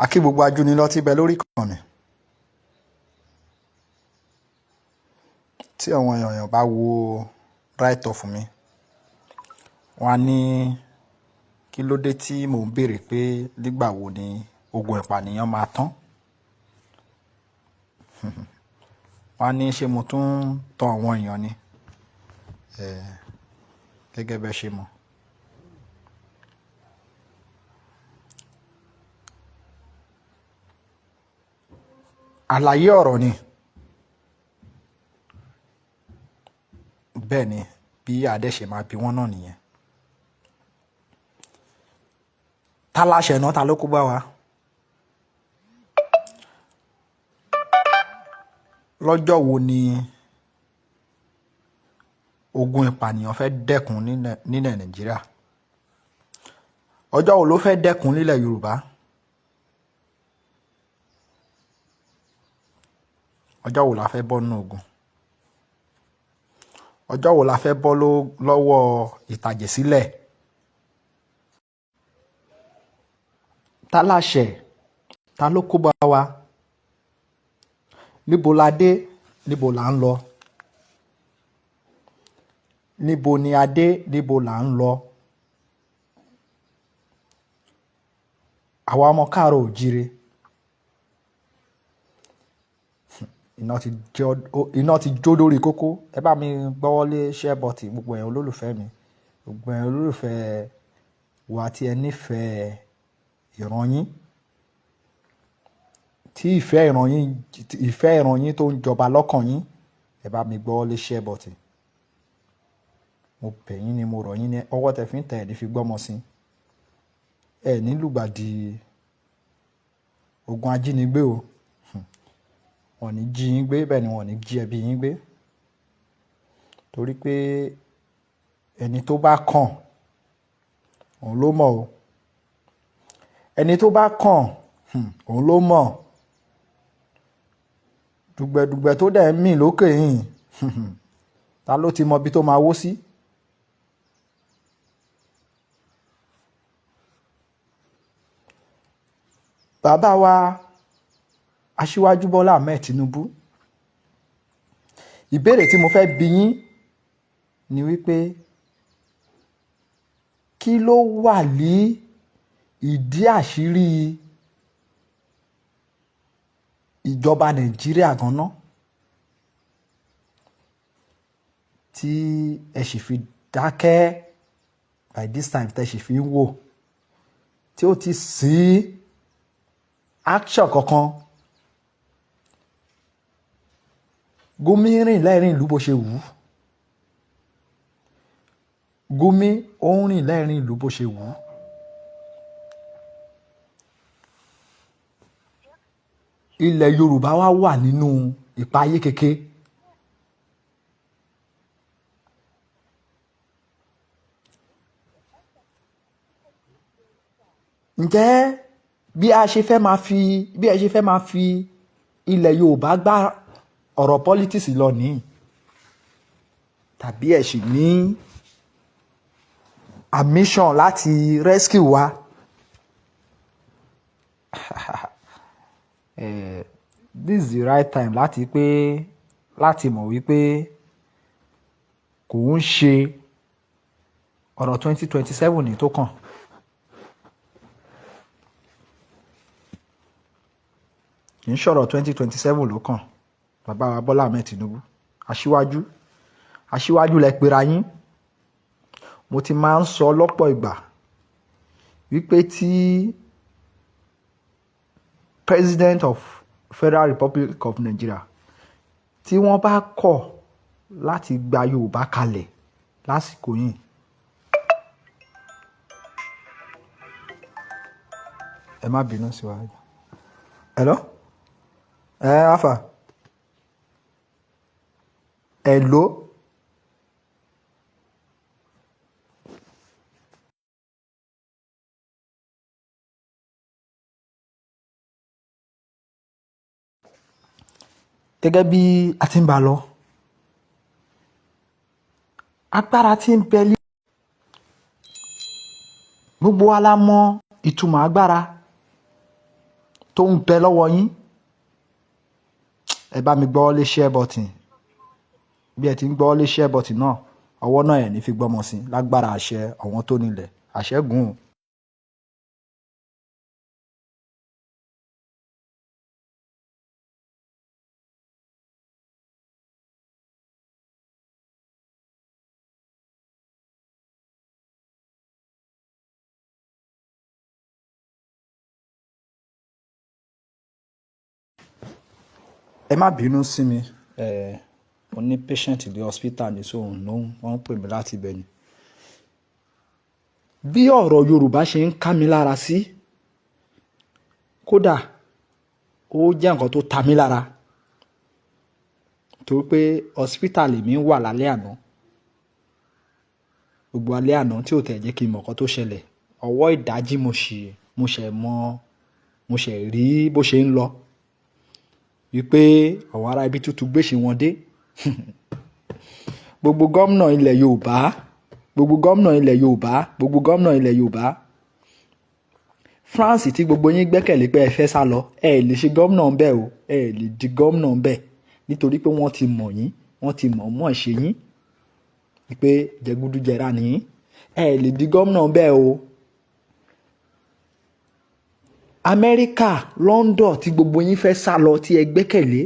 Akí gbogbo ajúnilọ́ tí bẹ lórí ìkànnì. Tí àwọn èèyàn bá wo write off mi, wọ́n á ní kí ló dé tí mò ń béèrè pé nígbà wo ni ogun ìpànìyàn máa tán. Wọ́n á ní ṣé mo tún ń tan àwọn èèyàn ni? Gẹ́gẹ́ bẹ́ ṣe mọ̀. Àlàyé ọ̀rọ̀ ni. Bẹ́ẹ̀ ni, bí Adé ṣe máa bi wọ́n náà nìyẹn. Ta la ṣẹ̀ náà, ta ló kó bá wa? Lọ́jọ́ wo ni ogun ìpànìyàn fẹ́ dẹ́kun nílẹ̀ Nàìjíríà? Ọjọ́ wo ló fẹ́ dẹ́kun nílẹ̀ Yorùbá? Ọjọ́ wo la fẹ́ bọ́ nínú ogun? Ọjọ́ wo la fẹ́ bọ́ lọ́wọ́ ìtàjẹ̀sílẹ̀? Ta la ṣẹ̀? Ta ló kó bá wa? Níbo la dé? Níbo là ń lọ? Níbo ni a dé? Níbo là ń lọ? Àwa ọmọ káàárọ̀ òjíire. Iná ti jó lórí kókó. Ẹ bá mi gbọ́wọ́ lé share button, gbogbo ẹ̀yin olólùfẹ́ mi, gbogbo ẹ̀yin olólùfẹ́ wa tí ẹ nífẹ̀ẹ́ ìran yín. Tí ìfẹ́ ìran yín tó ń jọba lọ́kàn yín, ẹ bá mi gbọ́wọ́ lé share button. Mo bẹ̀ yín ni, mo rọ̀ yín ní ọwọ́ tẹ fi ń tẹ̀ ẹ́ ní fi gbọ́mọ sí. Ẹ ní lùgbàdì ogun ajínigbé o. Wọ́n ò ní jí yín gbé, bẹ́ẹ̀ ni wọ́n ò ní jí ẹbí yín gbé. Torí pé ẹni tó bá kàn, òun ló mọ̀ o. Ẹni tó bá kàn, òun ló mọ̀. Dùgbẹ̀dùgbẹ̀ tó dẹ̀ ń mì lókè yìí, ta ló ti mọ ibi tó máa wó sí? Bàbá wa Aṣíwájú Bọ́lá Ahmed Tinubu. Ìbéèrè tí mo fẹ́ bi yín ni wípé kí ló wà ní ìdí àṣírí ìjọba Nàìjíríà gan-an tí ẹ sì fi dákẹ́ by this time, tẹ́ sì fi ń wò tí ó ti sí action kankan? Gumi rìn lẹ́rìn ìlú bó ṣe wù ú. Gumi ó ń rìn lẹ́rìn ìlú bó ṣe wù ú. Ilẹ̀ Yorùbá wá wà nínú ìpayé keke. Ǹjẹ́ bí ẹ ṣe fẹ́ máa fi ilẹ̀ Yorùbá gbá ọ̀rọ̀ politics lọ nìyí, tàbí ẹ sì ní ambition láti rescue wa? This is the right time láti mọ̀ wípé kò ń ṣe ọ̀rọ̀ 2027 ní tó kàn. Kì í ṣọ̀rọ̀ 2027 ló kàn. Bàbá wa Bọ́lá Ahmed Tinubu, aṣíwájú, aṣíwájú lẹ pera yín. Mo ti máa ń sọ lọ́pọ̀ ìgbà wípé tí President of Federal Republic of Nigeria, tí wọ́n bá kọ̀ láti gba Yorùbá kalẹ̀ lásìkò yìí, ẹ má bínú sí wa. Hello? Alpha. Hello? Gẹ́gẹ́ bí a ti ń bá lọ, agbára tí ń bẹ ní gbogbo wa la mọ̀. Ìtumọ̀ agbára tó ń bẹ lọ́wọ́ yín. Ẹ bá mi gbọ́ lé share button. Bí ẹ ti ń gbọ́ lé share button náà, ọwọ́ náà ẹ̀ ní fi gbọ́mọ sí lágbára àṣẹ àwọn tó nílẹ̀ àṣẹ́gun. Ẹ má bínú sí mi. Ẹ mo ní patient ní hospital ní, so òun ló wọ́n ń pè mí láti ibẹ̀ ni. Bí ọ̀rọ̀ Yorùbá ṣe ń ká mi lára sí, kódà ó jẹ́ nǹkan tó ta mí lára, torí pé hospital mi wà lálẹ́ àná, gbogbo alẹ́ àná tí ò tẹ̀ jẹ́ kí n mọ̀ nǹkan tó ṣẹlẹ̀. Ọwọ́ ìdájí mo ṣẹ̀ mọ̀, mo ṣẹ̀ rí bó ṣe ń lọ wípé àwọn ará ibi tuntun gbèsè wọn dé. Gbogbo gómìnà ilẹ̀ Yorùbá, gbogbo gómìnà ilẹ̀ Yorùbá, gbogbo gómìnà ilẹ̀ Yorùbá, France tí gbogbo yín gbẹ́kẹ̀lé pé ẹ fẹ́ sá lọ, ẹ lè ṣe gómìnà ń bẹ̀ o, ẹ lè di gómìnà ń bẹ̀, nítorí pé wọ́n ti mọ̀ yín, wọ́n ti mọ̀ mọ̀ ṣe yín pé jẹgúdújẹrá ni yín. Ẹ lè di gómìnà ń bẹ̀ o. Amẹ́ríkà, London tí gbogbo yín fẹ́ sá lọ tí ẹ gbẹ́kẹ̀lé,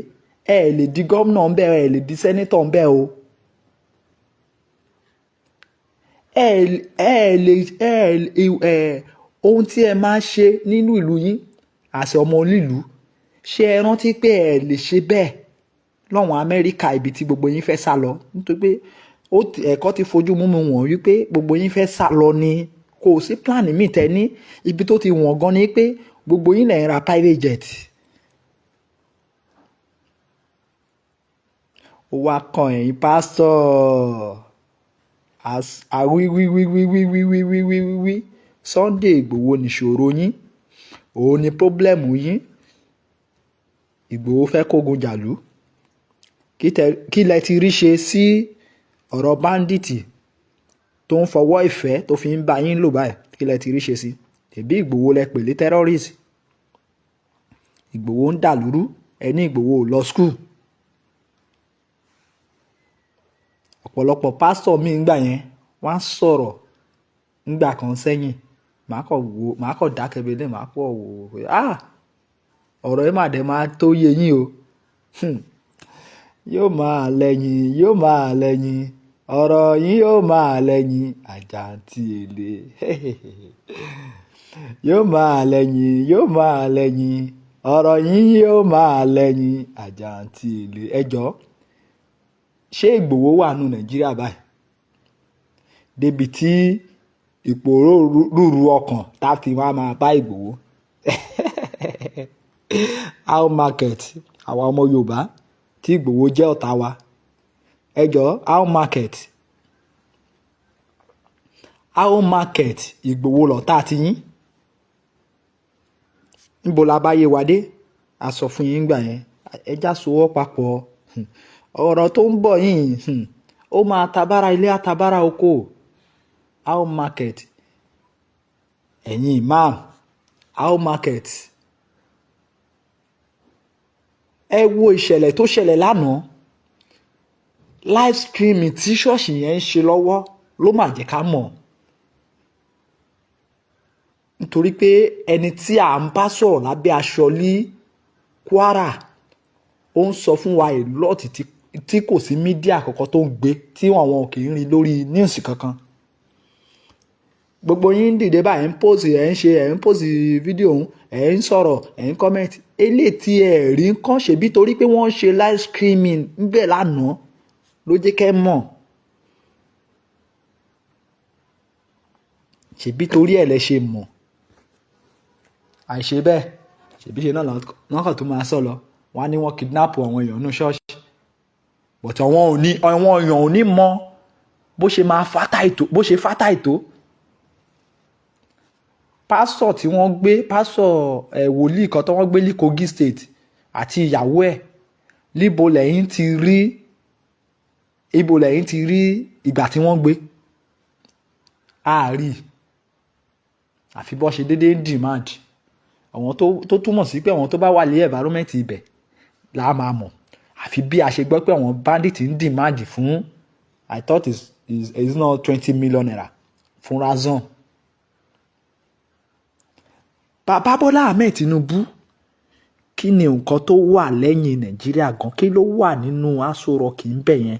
ẹ lè di gómìnà ń bẹ̀, ẹ lè di senator ń bẹ̀ o. Ẹ ẹ lè ẹ ẹ ohun tí ẹ máa ṣe nínú ìlú yín àṣẹ ọmọ onílùú, ṣé ẹ rántí pé ẹ lè ṣe bẹ́ẹ̀ lọ́wọ́n Amẹ́ríkà, ibi tí gbogbo yín fẹ́ sá lọ? Nítorí pé ẹ̀kọ́ ti fojú mú mi wọ̀n wípé gbogbo yín fẹ́ sá lọ ni, kò sí plan míì tẹ́ ní. Ibi tó ti wọ̀n gan ni pé gbogbo yín lẹ̀ ń ra private jet. Ó wá kan ẹ̀yin pásítọ̀ àwíwíwíwíwíwíwíwíwí. Sunday Ìgbòho nìṣòro yín, òun ni problem yín. Ìgbòho fẹ́ kógun jàlú. Kí lẹ ti rí ṣe sí ọ̀rọ̀ bandit tó ń fọwọ́ ìfẹ́ tó fi ń bá yín lò báyìí? Kí lẹ ti rí ṣe sí? Ẹbí Ìgbòho lẹ pè ní terrorist. Ìgbòho ń dàlúrú, ẹ ní Ìgbòho ò lọ school. Ọ̀pọ̀lọpọ̀ pásítọ̀ míì ńgbà yẹn wọ́n á sọ̀rọ̀ ńgbà kan sẹ́yìn, màá kọ̀ wò, màá kọ̀ dákẹ́ bí eléyìí, màá kọ̀ wò pé ah, ọ̀rọ̀ yìí mà dẹ̀ máa tó yé yín o. Yóò máa lẹ́yìn, yóò máa lẹ́yìn, ọ̀rọ̀ yín yóò máa lẹ́yìn àjàǹtí èlé. Yóò máa lẹ́yìn, yóò máa lẹ́yìn, ọ̀rọ̀ yín yóò máa lẹ́yìn àjàǹtí èlé. Ẹ jọ̀ọ́, ṣé Ìgbòho wà nù Nàìjíríà báyìí? Débi tí ìpòrúurú ọkàn tá fi wá máa bá Ìgbòho. How market àwa ọmọ Yorùbá tí Ìgbòho jẹ́ ọ̀tá wa. Ẹ jọ̀ọ́, how market? How market Ìgbòho lọ̀tá ti yín? Níbo la bá yé wa dé? A sọ fún yín nígbà yẹn. Ẹ já sowọ́ papọ̀. Ọ̀rọ̀ tó ń bọ̀ yìí, ó máa tabára ilé, àtabára oko. How market? Ẹ̀yin imam, how market? Ẹ wo ìṣẹ̀lẹ̀ tó ṣẹlẹ̀ lánàá. Live streaming tí ṣọ́ọ̀ṣì yẹn ń ṣe lọ́wọ́ ló mà jẹ́ ká mọ̀. Nítorí pé ẹni tí à ń bá sọ̀rọ̀ lábẹ́ aṣọ ní Kwara, ó ń sọ fún wa a lot tí kò sí media kankan tó ń gbé, tí àwọn kì í rí lórí news kankan. Gbogbo yín ń dìde báyìí, ń post, ẹ̀ ń ṣe, ẹ̀ ń post fídíò òun, ẹ̀ ń sọ̀rọ̀, ẹ̀ ń comment. Eléyìí tí ẹ̀ rí ń kàn ṣe bí torí pé wọ́n ń ṣe live streaming ńbẹ̀ lánàá ló jẹ́ kẹ́ mọ̀. Ṣèbí torí ẹ̀ lẹ ṣe mọ̀. Àìṣe bẹ́ẹ̀, ṣèbí ṣe náà lọ́kàn tó máa sọ lọ. Wọ́n á ní wọ́n kidnap àwọn èèyàn nínú ṣọ́ọ̀ṣì. But àwọn ò ní, àwọn èèyàn ò ní mọ bó ṣe máa fátà ètò, bó ṣe fátà ètò. Pásítọ̀ tí wọ́n gbé, pásítọ̀ ẹ̀ wòlíì kan tí wọ́n gbé ní Kogi State àti ìyàwó ẹ̀, níbo lẹ́yìn ti rí, ibo lẹ́yìn ti rí ìgbà tí wọ́n gbé? A rí. Àfi bọ́ ṣe déédéé demand àwọn tó túmọ̀ sí pé àwọn tó bá wà ní environment ibẹ̀ là á máa mọ̀. Àfi bí a ṣe gbọ́ pé àwọn bandit ń demand fún, I thought is not ₦20 million fún ransom. Bàbá Bọ́lá Ahmed Tinubu, kí ni nǹkan tó wà lẹ́yìn Nàìjíríà gan? Kí ló wà nínú Aso Rock ń bẹ̀ yẹn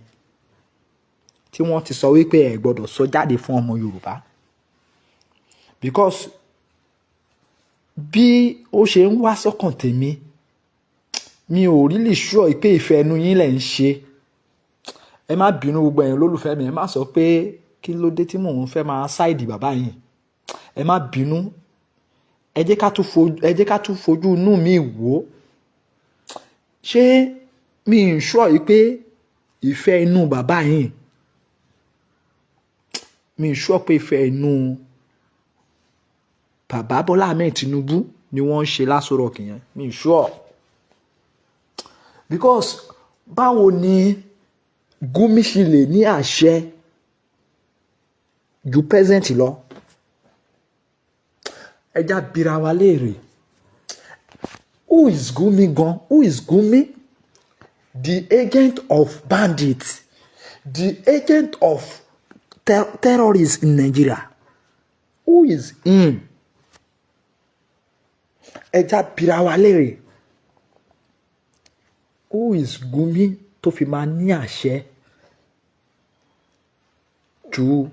tí wọ́n ti sọ wípé ẹ gbọ́dọ̀ sọ jáde fún ọmọ Yorùbá? Because bí ó ṣe ń wá sọ́kàn tèmi, mi ò really sure pé ìfẹ́ ẹnu yín lẹ̀ ń ṣe. Ẹ má bínú, gbogbo ẹ̀yin olólùfẹ́ mi, ẹ má sọ pé kí ló dé tí mò ń fẹ́ máa side bàbá yìí. Ẹ má bínú. Ẹ jẹ́ ká tún fojú inú mi wò ó. Ṣé mi ń sọ yìí pé ìfẹ́ inú bàbá yìí, mi ń sọ pé ìfẹ́ inú bàbá Bọ́lá Ahmed Tinubu ni wọ́n ń ṣe l'Aso Rock yẹn? Mi ń sọ, because báwo ni Gumi ṣe lè ní àṣẹ ju president lọ? Ẹ já bira wa léèrè, who is Gumi gan? Who is Gumi? The agent of bandits, the agent of terrorists in Nigeria. Who is him? Ẹ já bira wa léèrè, who is Gumi tó fi máa ní àṣẹ ju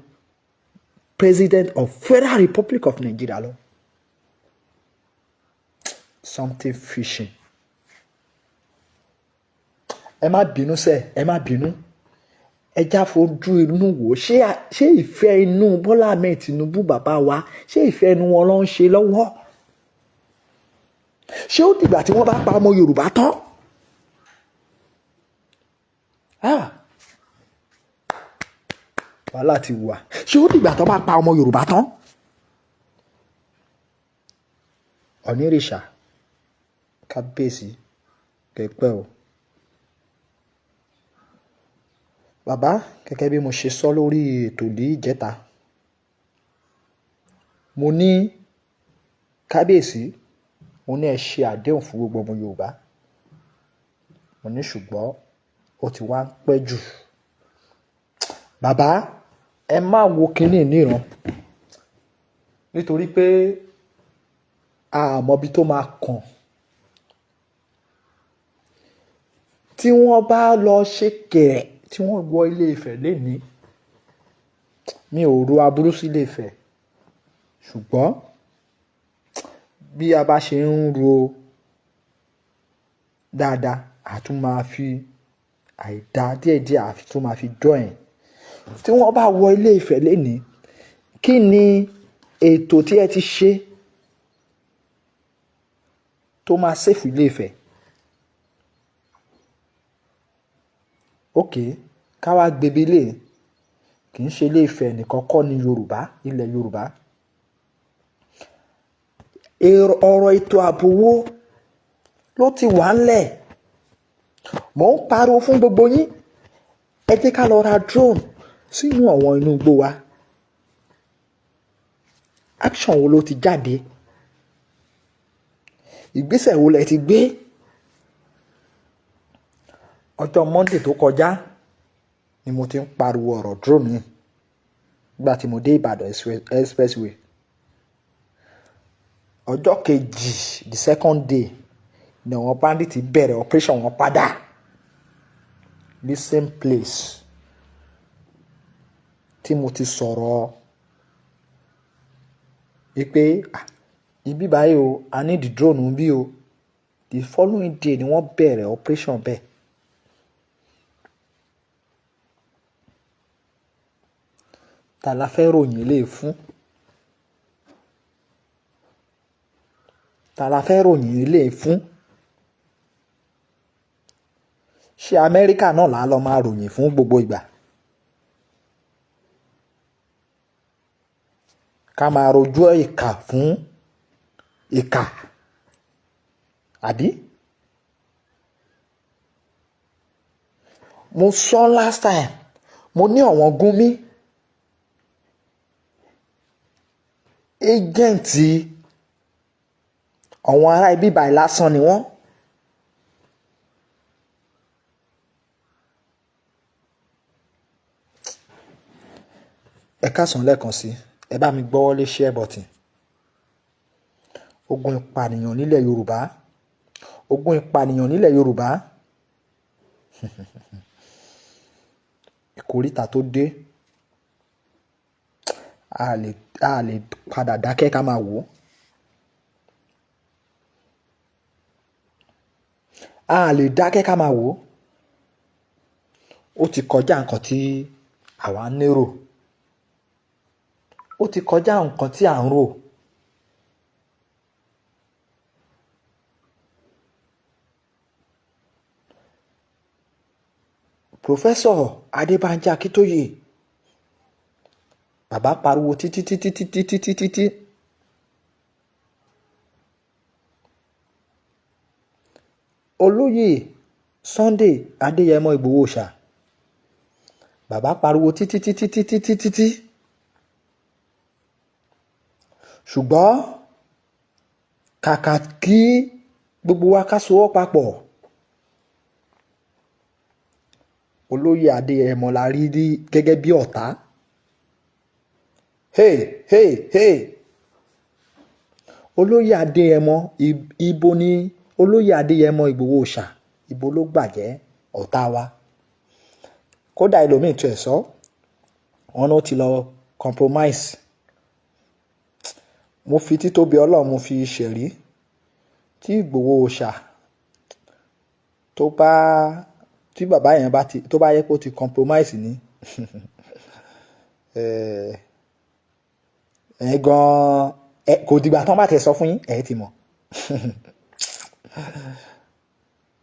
president of Federal Republic of Nigeria lọ? Something fishy. Ẹ má bínú sẹ́, ẹ má bínú. Ẹ já fojú inú wò. Ṣé ìfẹ́ inú Bọ́lá Ahmed Tinubu, bàbá wa, ṣé ìfẹ́ inú wọn ló ń ṣe lọ́wọ́? Ṣé ó dìgbà tí wọ́n bá pa ọmọ Yorùbá tán? Ah, wàhálà ti wà. Ṣé ó dìgbà tó bá pa ọmọ Yorùbá tán? Onírìṣà, kábíyèsí kẹpẹ o. Bàbá, gẹ́gẹ́ bí mo ṣe sọ lórí ètò ní ìjẹta, mo ní kábíyèsí, mo ní ẹ ṣe àdéhùn fún gbogbo ọmọ Yorùbá. Mo ní ṣùgbọ́n ó ti wá ń pẹ́ jù. Bàbá, ẹ má wo kinní níran, nítorí pé a mọ ibi tó máa kàn. Tí wọ́n bá lọ ṣe kẹ̀rẹ̀ tí wọ́n wọ Ilé Ifẹ̀ lénìí, mi ò ro aburú sí Ilé Ifẹ̀, ṣùgbọ́n bí a bá ṣe ń ro dáadáa, a tún máa fi àìda díẹ̀díẹ̀, a tún máa fi join. Tí wọ́n bá wọ Ilé Ifẹ̀ lénìí, kí ni ètò tí ẹ ti ṣe tó máa save Ilé Ifẹ̀? Okay, ká wá gbébi lé, kì í ṣe Ilé Ifẹ̀ nìkan kọ́ ní Yorùbá, ilẹ̀ Yorùbá. Ọ̀rọ̀ ètò ààbò wo ló ti wà ńlẹ̀? Mò ń pariwo fún gbogbo yín, ẹ jẹ́ ká lọ ra drone sínú àwọn inú igbó wa. Action wo ló ti jáde? Ìgbésẹ̀ wo lẹ ti gbé? Ọjọ́ Monday tó kọjá ni mo ti ń pariwo ọ̀rọ̀ drone yìí nígbà tí mo dé Ìbàdàn expressway. Ọjọ́ kejì, the second day, ni àwọn bandit bẹ̀rẹ̀ operation wọn padà the same place tí mo ti sọ̀rọ̀ wípé ibi báyìí o, a need drone bí o. The following day ni wọ́n bẹ̀rẹ̀ operation bẹ́ẹ̀. Ta la fẹ́ ròyìn eléyìí fún? Ta la fẹ́ ròyìn eléyìí fún? Ṣé Amẹ́ríkà náà là á lọ máa ròyìn fún gbogbo ìgbà? Ká máa rojú ìkà fún ìkà, àbí? Mo sọ last time, mo ní ọ̀wọ́n Gumi. Agent àwọn ará ibi báyìí lásán ni wọ́n. Ẹ káàsán lẹ́ẹ̀kan sí, ẹ bá mi gbọ́wọ́ lé share button. Ogun ìpànìyàn nílẹ̀ Yorùbá, ogun ìpànìyàn nílẹ̀ Yorùbá, ìkóríta tó dé, a lè padà dákẹ́ ká máa wò ó. A lè dákẹ́ ká máa wò ó. Ó ti kọjá nǹkan tí àwa ń lérò. Ó ti kọjá nǹkan tí à ń rò. Professor Adébánjí Akíntóyè, bàbá pariwo títí títí títí títí títí. Olóyè Sunday Adéyẹmọ Ìgbòho Òòṣà, bàbá pariwo títí títí títí títí títí. Ṣùgbọ́n kàkà kí gbogbo wa ká sowọ́ papọ̀, olóyè Adéyẹmọ la rí rí gẹ́gẹ́ bí ọ̀tá. Hey, hey, hey! Olóyè Adéyẹmọ, ibo ni olóyè Adéyẹmọ Ìgbòho Òòṣà, ibo ló gbàjẹ́ ọ̀tá wa? Kódà ẹlòmíì tún ẹ̀ sọ, wọn ló ti lọ compromise. Mo fi títóbi Ọlọ́run, mo fi ṣẹ̀rí, tí Ìgbòho Òòṣà tó bá, tí bàbá yẹn bá ti, tó bá yẹ kó ti compromise ni ẹ gan, ẹ kò dìgbà tán bá tẹ sọ fún yín, ẹ ti mọ̀.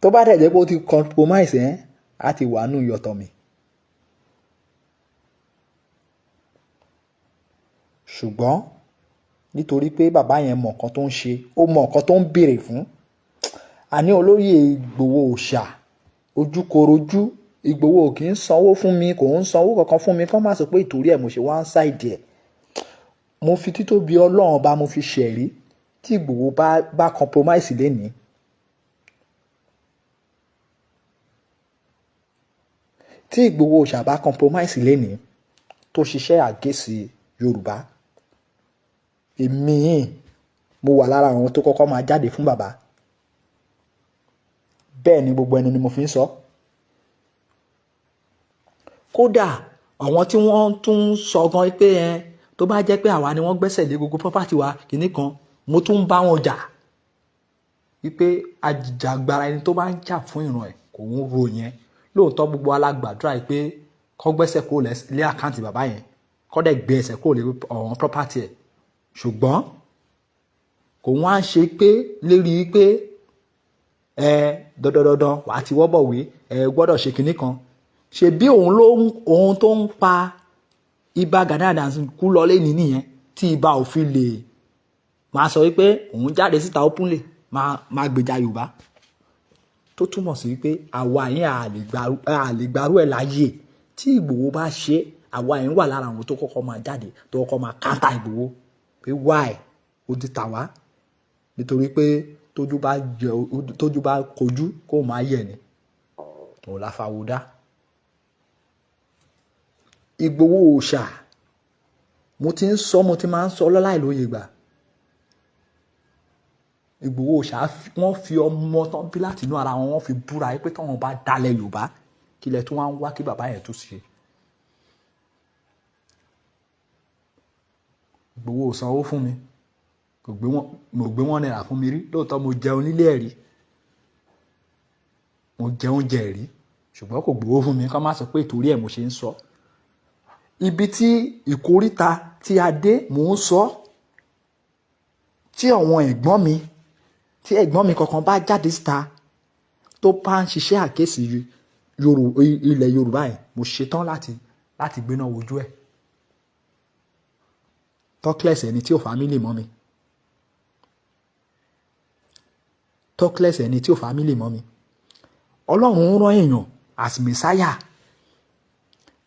Tó bá dẹ̀ jẹ́ pé ó ti compromise ẹ̀, á ti wà nù yọ̀tọ̀ mi. Ṣùgbọ́n nítorí pé bàbá yẹn mọ̀ nǹkan tó ń ṣe, ó mọ̀ nǹkan tó ń béèrè fún. Àní olóyè Ìgbòho Òòṣà, ojúkorojú, Ìgbòho kì í sanwó fún mi, kò ń sanwó kankan fún mi, kọ́ má sọ pé ìtorí ẹ̀ mo ṣe wá ń ṣàìdí ẹ̀. Mo fi títóbi Ọlọ́run ọba, mo fi ṣẹ̀rí, tí Ìgbòho bá compromise lénìí, tí Ìgbòho Òòṣà bá compromise lénìí, tó ṣiṣẹ́ against Yorùbá, èmi mo wà lára àwọn tó kọ́kọ́ máa jáde fún bàbá. Bẹ́ẹ̀ ni, gbogbo ẹnu ni mo fi ń sọ. Kódà àwọn tí wọ́n tún ń sọ gan pé ẹ tó bá jẹ́ pé àwa ni wọ́n gbẹ́sẹ̀ lé gbogbo property wa kìíní kan, mo tún ń bá wọn jà wípé ajìjàgbara, ẹni tó bá ń jà fún ìran ẹ̀ kò ń ro yẹn. Lóòótọ́, gbogbo wa la gbàdúrà yìí pé kó gbẹ́sẹ̀ kúrò lé account bàbá yẹn, kó dẹ̀ gbé ẹsẹ̀ kúrò lé ọ̀hún property ẹ̀. Ṣùgbọ́n kò wọ́n á ṣe pé lérí pé ẹ dandandandan wàá ti wọ́ bọ̀wé, ẹ gbọ́dọ̀ ṣe kinní kan. Ṣe bí òun ló ń, òun tó ń pa Ìbà Gani Adams kú lọ lé ní nìyẹn, tí Ìbà ò fi lè máa sọ wípé òun jáde síta openly máa gbèjà Yorùbá, tó túmọ̀ sí wípé àwa yẹn à lè gbàrú ẹ̀ láàyè. Tí Ìgbòho bá ṣe, àwa yẹn wà lára àwọn tó kọ́kọ́ máa jáde, tó kọ́kọ́ máa counter Ìgbòho pé why ó ti tà wá, nítorí pé tójú bá jẹ, tójú bá kojú, kó máa yẹ ni òun la fa wo dá. Ìgbòho Òòṣà, mo ti ń sọ, mo ti máa ń sọ lọ́láì lóye gbà. Ìgbòho Òòṣà, wọ́n fi ọmọ tán bí láti inú ara wọn, wọ́n fi búra pé táwọn bá dalẹ̀ Yorùbá, kílẹ̀ tí wọ́n á wá kí bàbá yẹn tún ṣe. Ìgbòho ò sanwó fún mi, kò gbé wọn, mo gbé wọn náírà fún mi rí. Lóòótọ́, mo jẹun nílé ẹ̀ rí, mo jẹ oúnjẹ rí, ṣùgbọ́n kò gbowó fún mi, ká má sọ pé ìtorí ẹ̀ mo ṣe ń sọ. Ibi tí ìkóríta tí a dé, mò ń sọ, tí àwọn ẹ̀gbọ́n mi, tí ẹ̀gbọ́n mi kankan bá jáde síta, tó bá ń ṣiṣẹ́ against ilẹ̀ Yorùbá yẹn, mo ṣetán láti gbéná wojú ẹ̀. Talkless ẹni tí ò family mọ́ mi, talkless ẹni tí ò family mọ́ mi. Ọlọ́run ń rán èèyàn as messiah.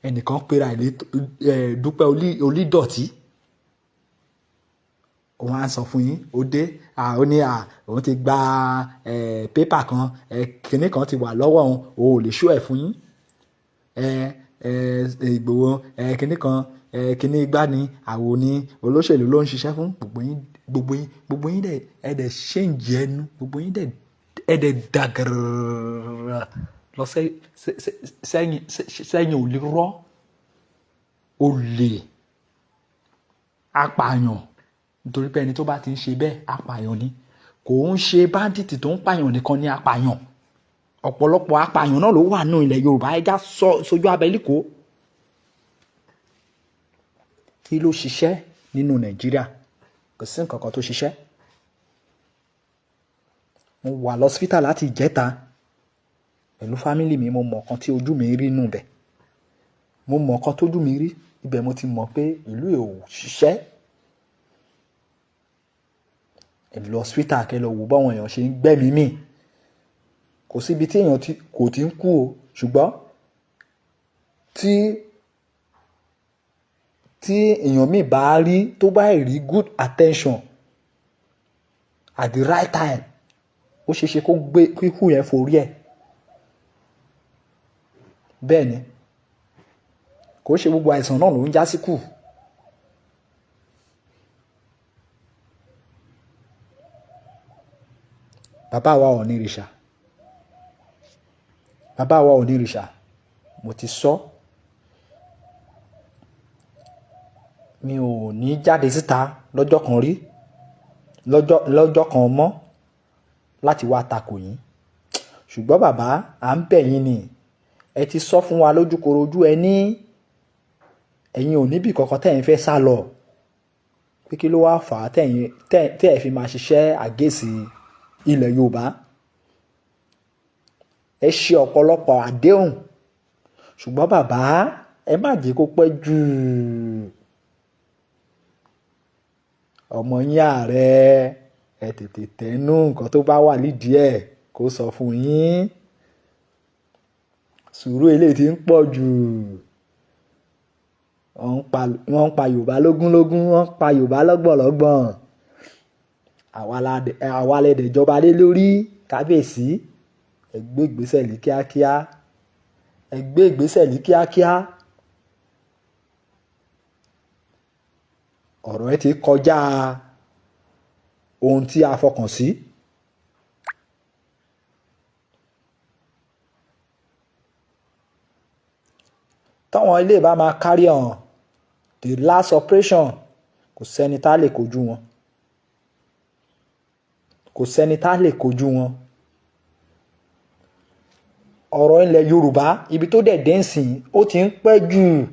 Ẹnìkan pera ẹ̀ Dúpẹ́ Olídọ̀tí. Òun á sọ fún yín, ó dé, ó ní òun ti gba paper kan, kinní kan ti wà lọ́wọ́ òun, òun ò lè show ẹ̀ fún yín. Ìgbòho, kinní kan, kinní igbá ni, àwo ni, olóṣèlú ló ń ṣiṣẹ́ fún gbogbo yín. Gbogbo yín, gbogbo yín dẹ̀, ẹ dẹ̀ change ẹnu, gbogbo yín dẹ̀, ẹ dẹ̀ dàgẹ̀rẹ̀ lọ sẹ́yìn sẹ́yìn. Ò lè rọ́ olè, apààyàn, nítorí pé ẹni tó bá ti ń ṣe bẹ́ẹ̀, apààyàn ni. Kò ń ṣe bandit tó ń pààyàn nìkan ní apààyàn. Ọ̀pọ̀lọpọ̀ apààyàn náà ló wà nínú ilẹ̀ Yorùbá. Ẹja sọ sójú abẹ́líkò. Kí ló ṣiṣẹ́ nínú Nàìjíríà? Kò sí nǹkan kan tó ṣiṣẹ́. Mo wà lọ́sítà láti ìjẹta pẹ̀lú family mi. Mo mọ̀ nǹkan tí ojú mi rí nù bẹ̀. Mo mọ̀ nǹkan tójú mi rí ibẹ̀. Mo ti mọ̀ pé ìlú ò ṣiṣẹ́. Ẹ lọ hospital, kẹ́ lọ wò báwọn èèyàn ṣe ń gbẹ́mìí mì. Kò síbi tí èèyàn kò ti ń kú o, ṣùgbọ́n tí èèyàn míì bá rí, tó bá rí good attention at the right time, ó ṣeé ṣe kó gbé kíkú yẹn forí ẹ̀. Bẹ́ẹ̀ ni, kò ṣe gbogbo àìsàn náà ló ń já sí kù. Bàbá wa Ọ̀nìrìṣà, bàbá wa Ọ̀nìrìṣà, mo ti sọ, mi ò ní jáde síta lọ́jọ́ kan rí, lọ́jọ́ kan mọ́ láti wá takò yín. Ṣùgbọ́n bàbá, à ń bẹ̀ yín ni. Ẹ ti sọ fún wa lójúkorojú, ẹ ní ẹ̀yin ò níbì kankan tẹ́yin fẹ́ sá lọ, pé kí ló wá fà á tẹ́yin tẹ́ ẹ fi máa ṣiṣẹ́ against ilẹ̀ Yorùbá? Ẹ ṣe ọ̀pọ̀lọpọ̀ àdéhùn, ṣùgbọ́n bàbá, ẹ má jẹ́ kó pẹ́ jù. Ọmọ yín ààrẹ, ẹ tètè tẹnu nǹkan tó bá wà nídìí ẹ̀ kó sọ fún yín. Sùúrù eléyìí ti ń pọ̀ jù. Wọ́n ń pa Yorùbá lógúnlógún, wọ́n ń pa Yorùbá lọ́gbọ̀nlọ́gbọ̀n. Àwa lẹ dẹ̀ jọba lé lórí. Kábíyèsí, ẹ gbé ìgbésẹ̀ ní kíákíá, ẹ gbé ìgbésẹ̀ ní kíákíá. Ọ̀rọ̀ ẹ ti kọjá ohun tí a fọkàn sí. Táwọn ilé bá máa carry on the last operation, kò sẹ́ni tá lè kojú wọn, kò sẹ́ni tá lè kojú wọn. Ọ̀rọ̀ ilẹ̀ Yorùbá, ibi tó dẹ̀ dé nsìn, ó ti ń pẹ́ jù,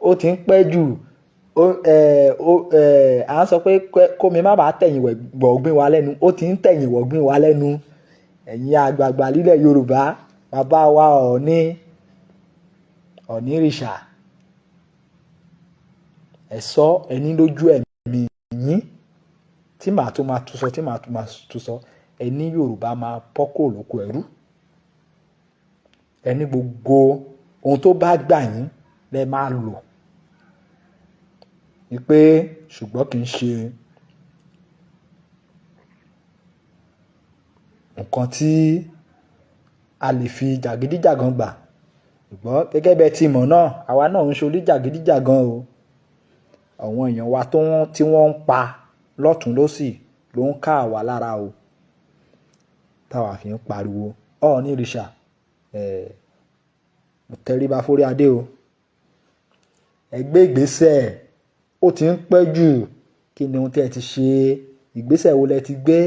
ó ti ń pẹ́ jù. À ń sọ pé kómi má bàa tẹ̀yìn wọ̀gbìn wa lẹ́nu, ó ti ń tẹ̀yìn wọ̀gbìn wa lẹ́nu. Ẹ̀yin àgbààgbà lílẹ̀ Yorùbá, bàbá wa Ọọ̀ni Ọ̀nìrìṣà, ẹ sọ ẹni lójú ẹ̀mí yín tí màá tún máa tún sọ, tí màá tún máa tún sọ, ẹni Yorùbá máa bọ́ kúrò lóko ẹrú. Ẹni gbogbo ohun tó bá gbà yín lẹ máa lò wípé, ṣùgbọ́n kì í ṣe nǹkan tí a lè fi jàgídíjàgan gbà. Ṣùgbọ́n gẹ́gẹ́ bẹ́ẹ̀ tí mọ̀ náà, àwa náà ń ṣe oníjàgídíjàgan o. Àwọn èèyàn wa tí wọ́n ń pa lọ́tùn lósì ló ń ká àwa lára o, táwa fi ń pariwo. Ọ̀ọ̀nìrìṣà, mo tẹríba fórí adé o. Ẹ gbé ìgbésẹ̀, ó ti ń pẹ́ jù. Kí ni ohun tí ẹ ti ṣe? Ìgbésẹ̀ wo lẹ ti gbé?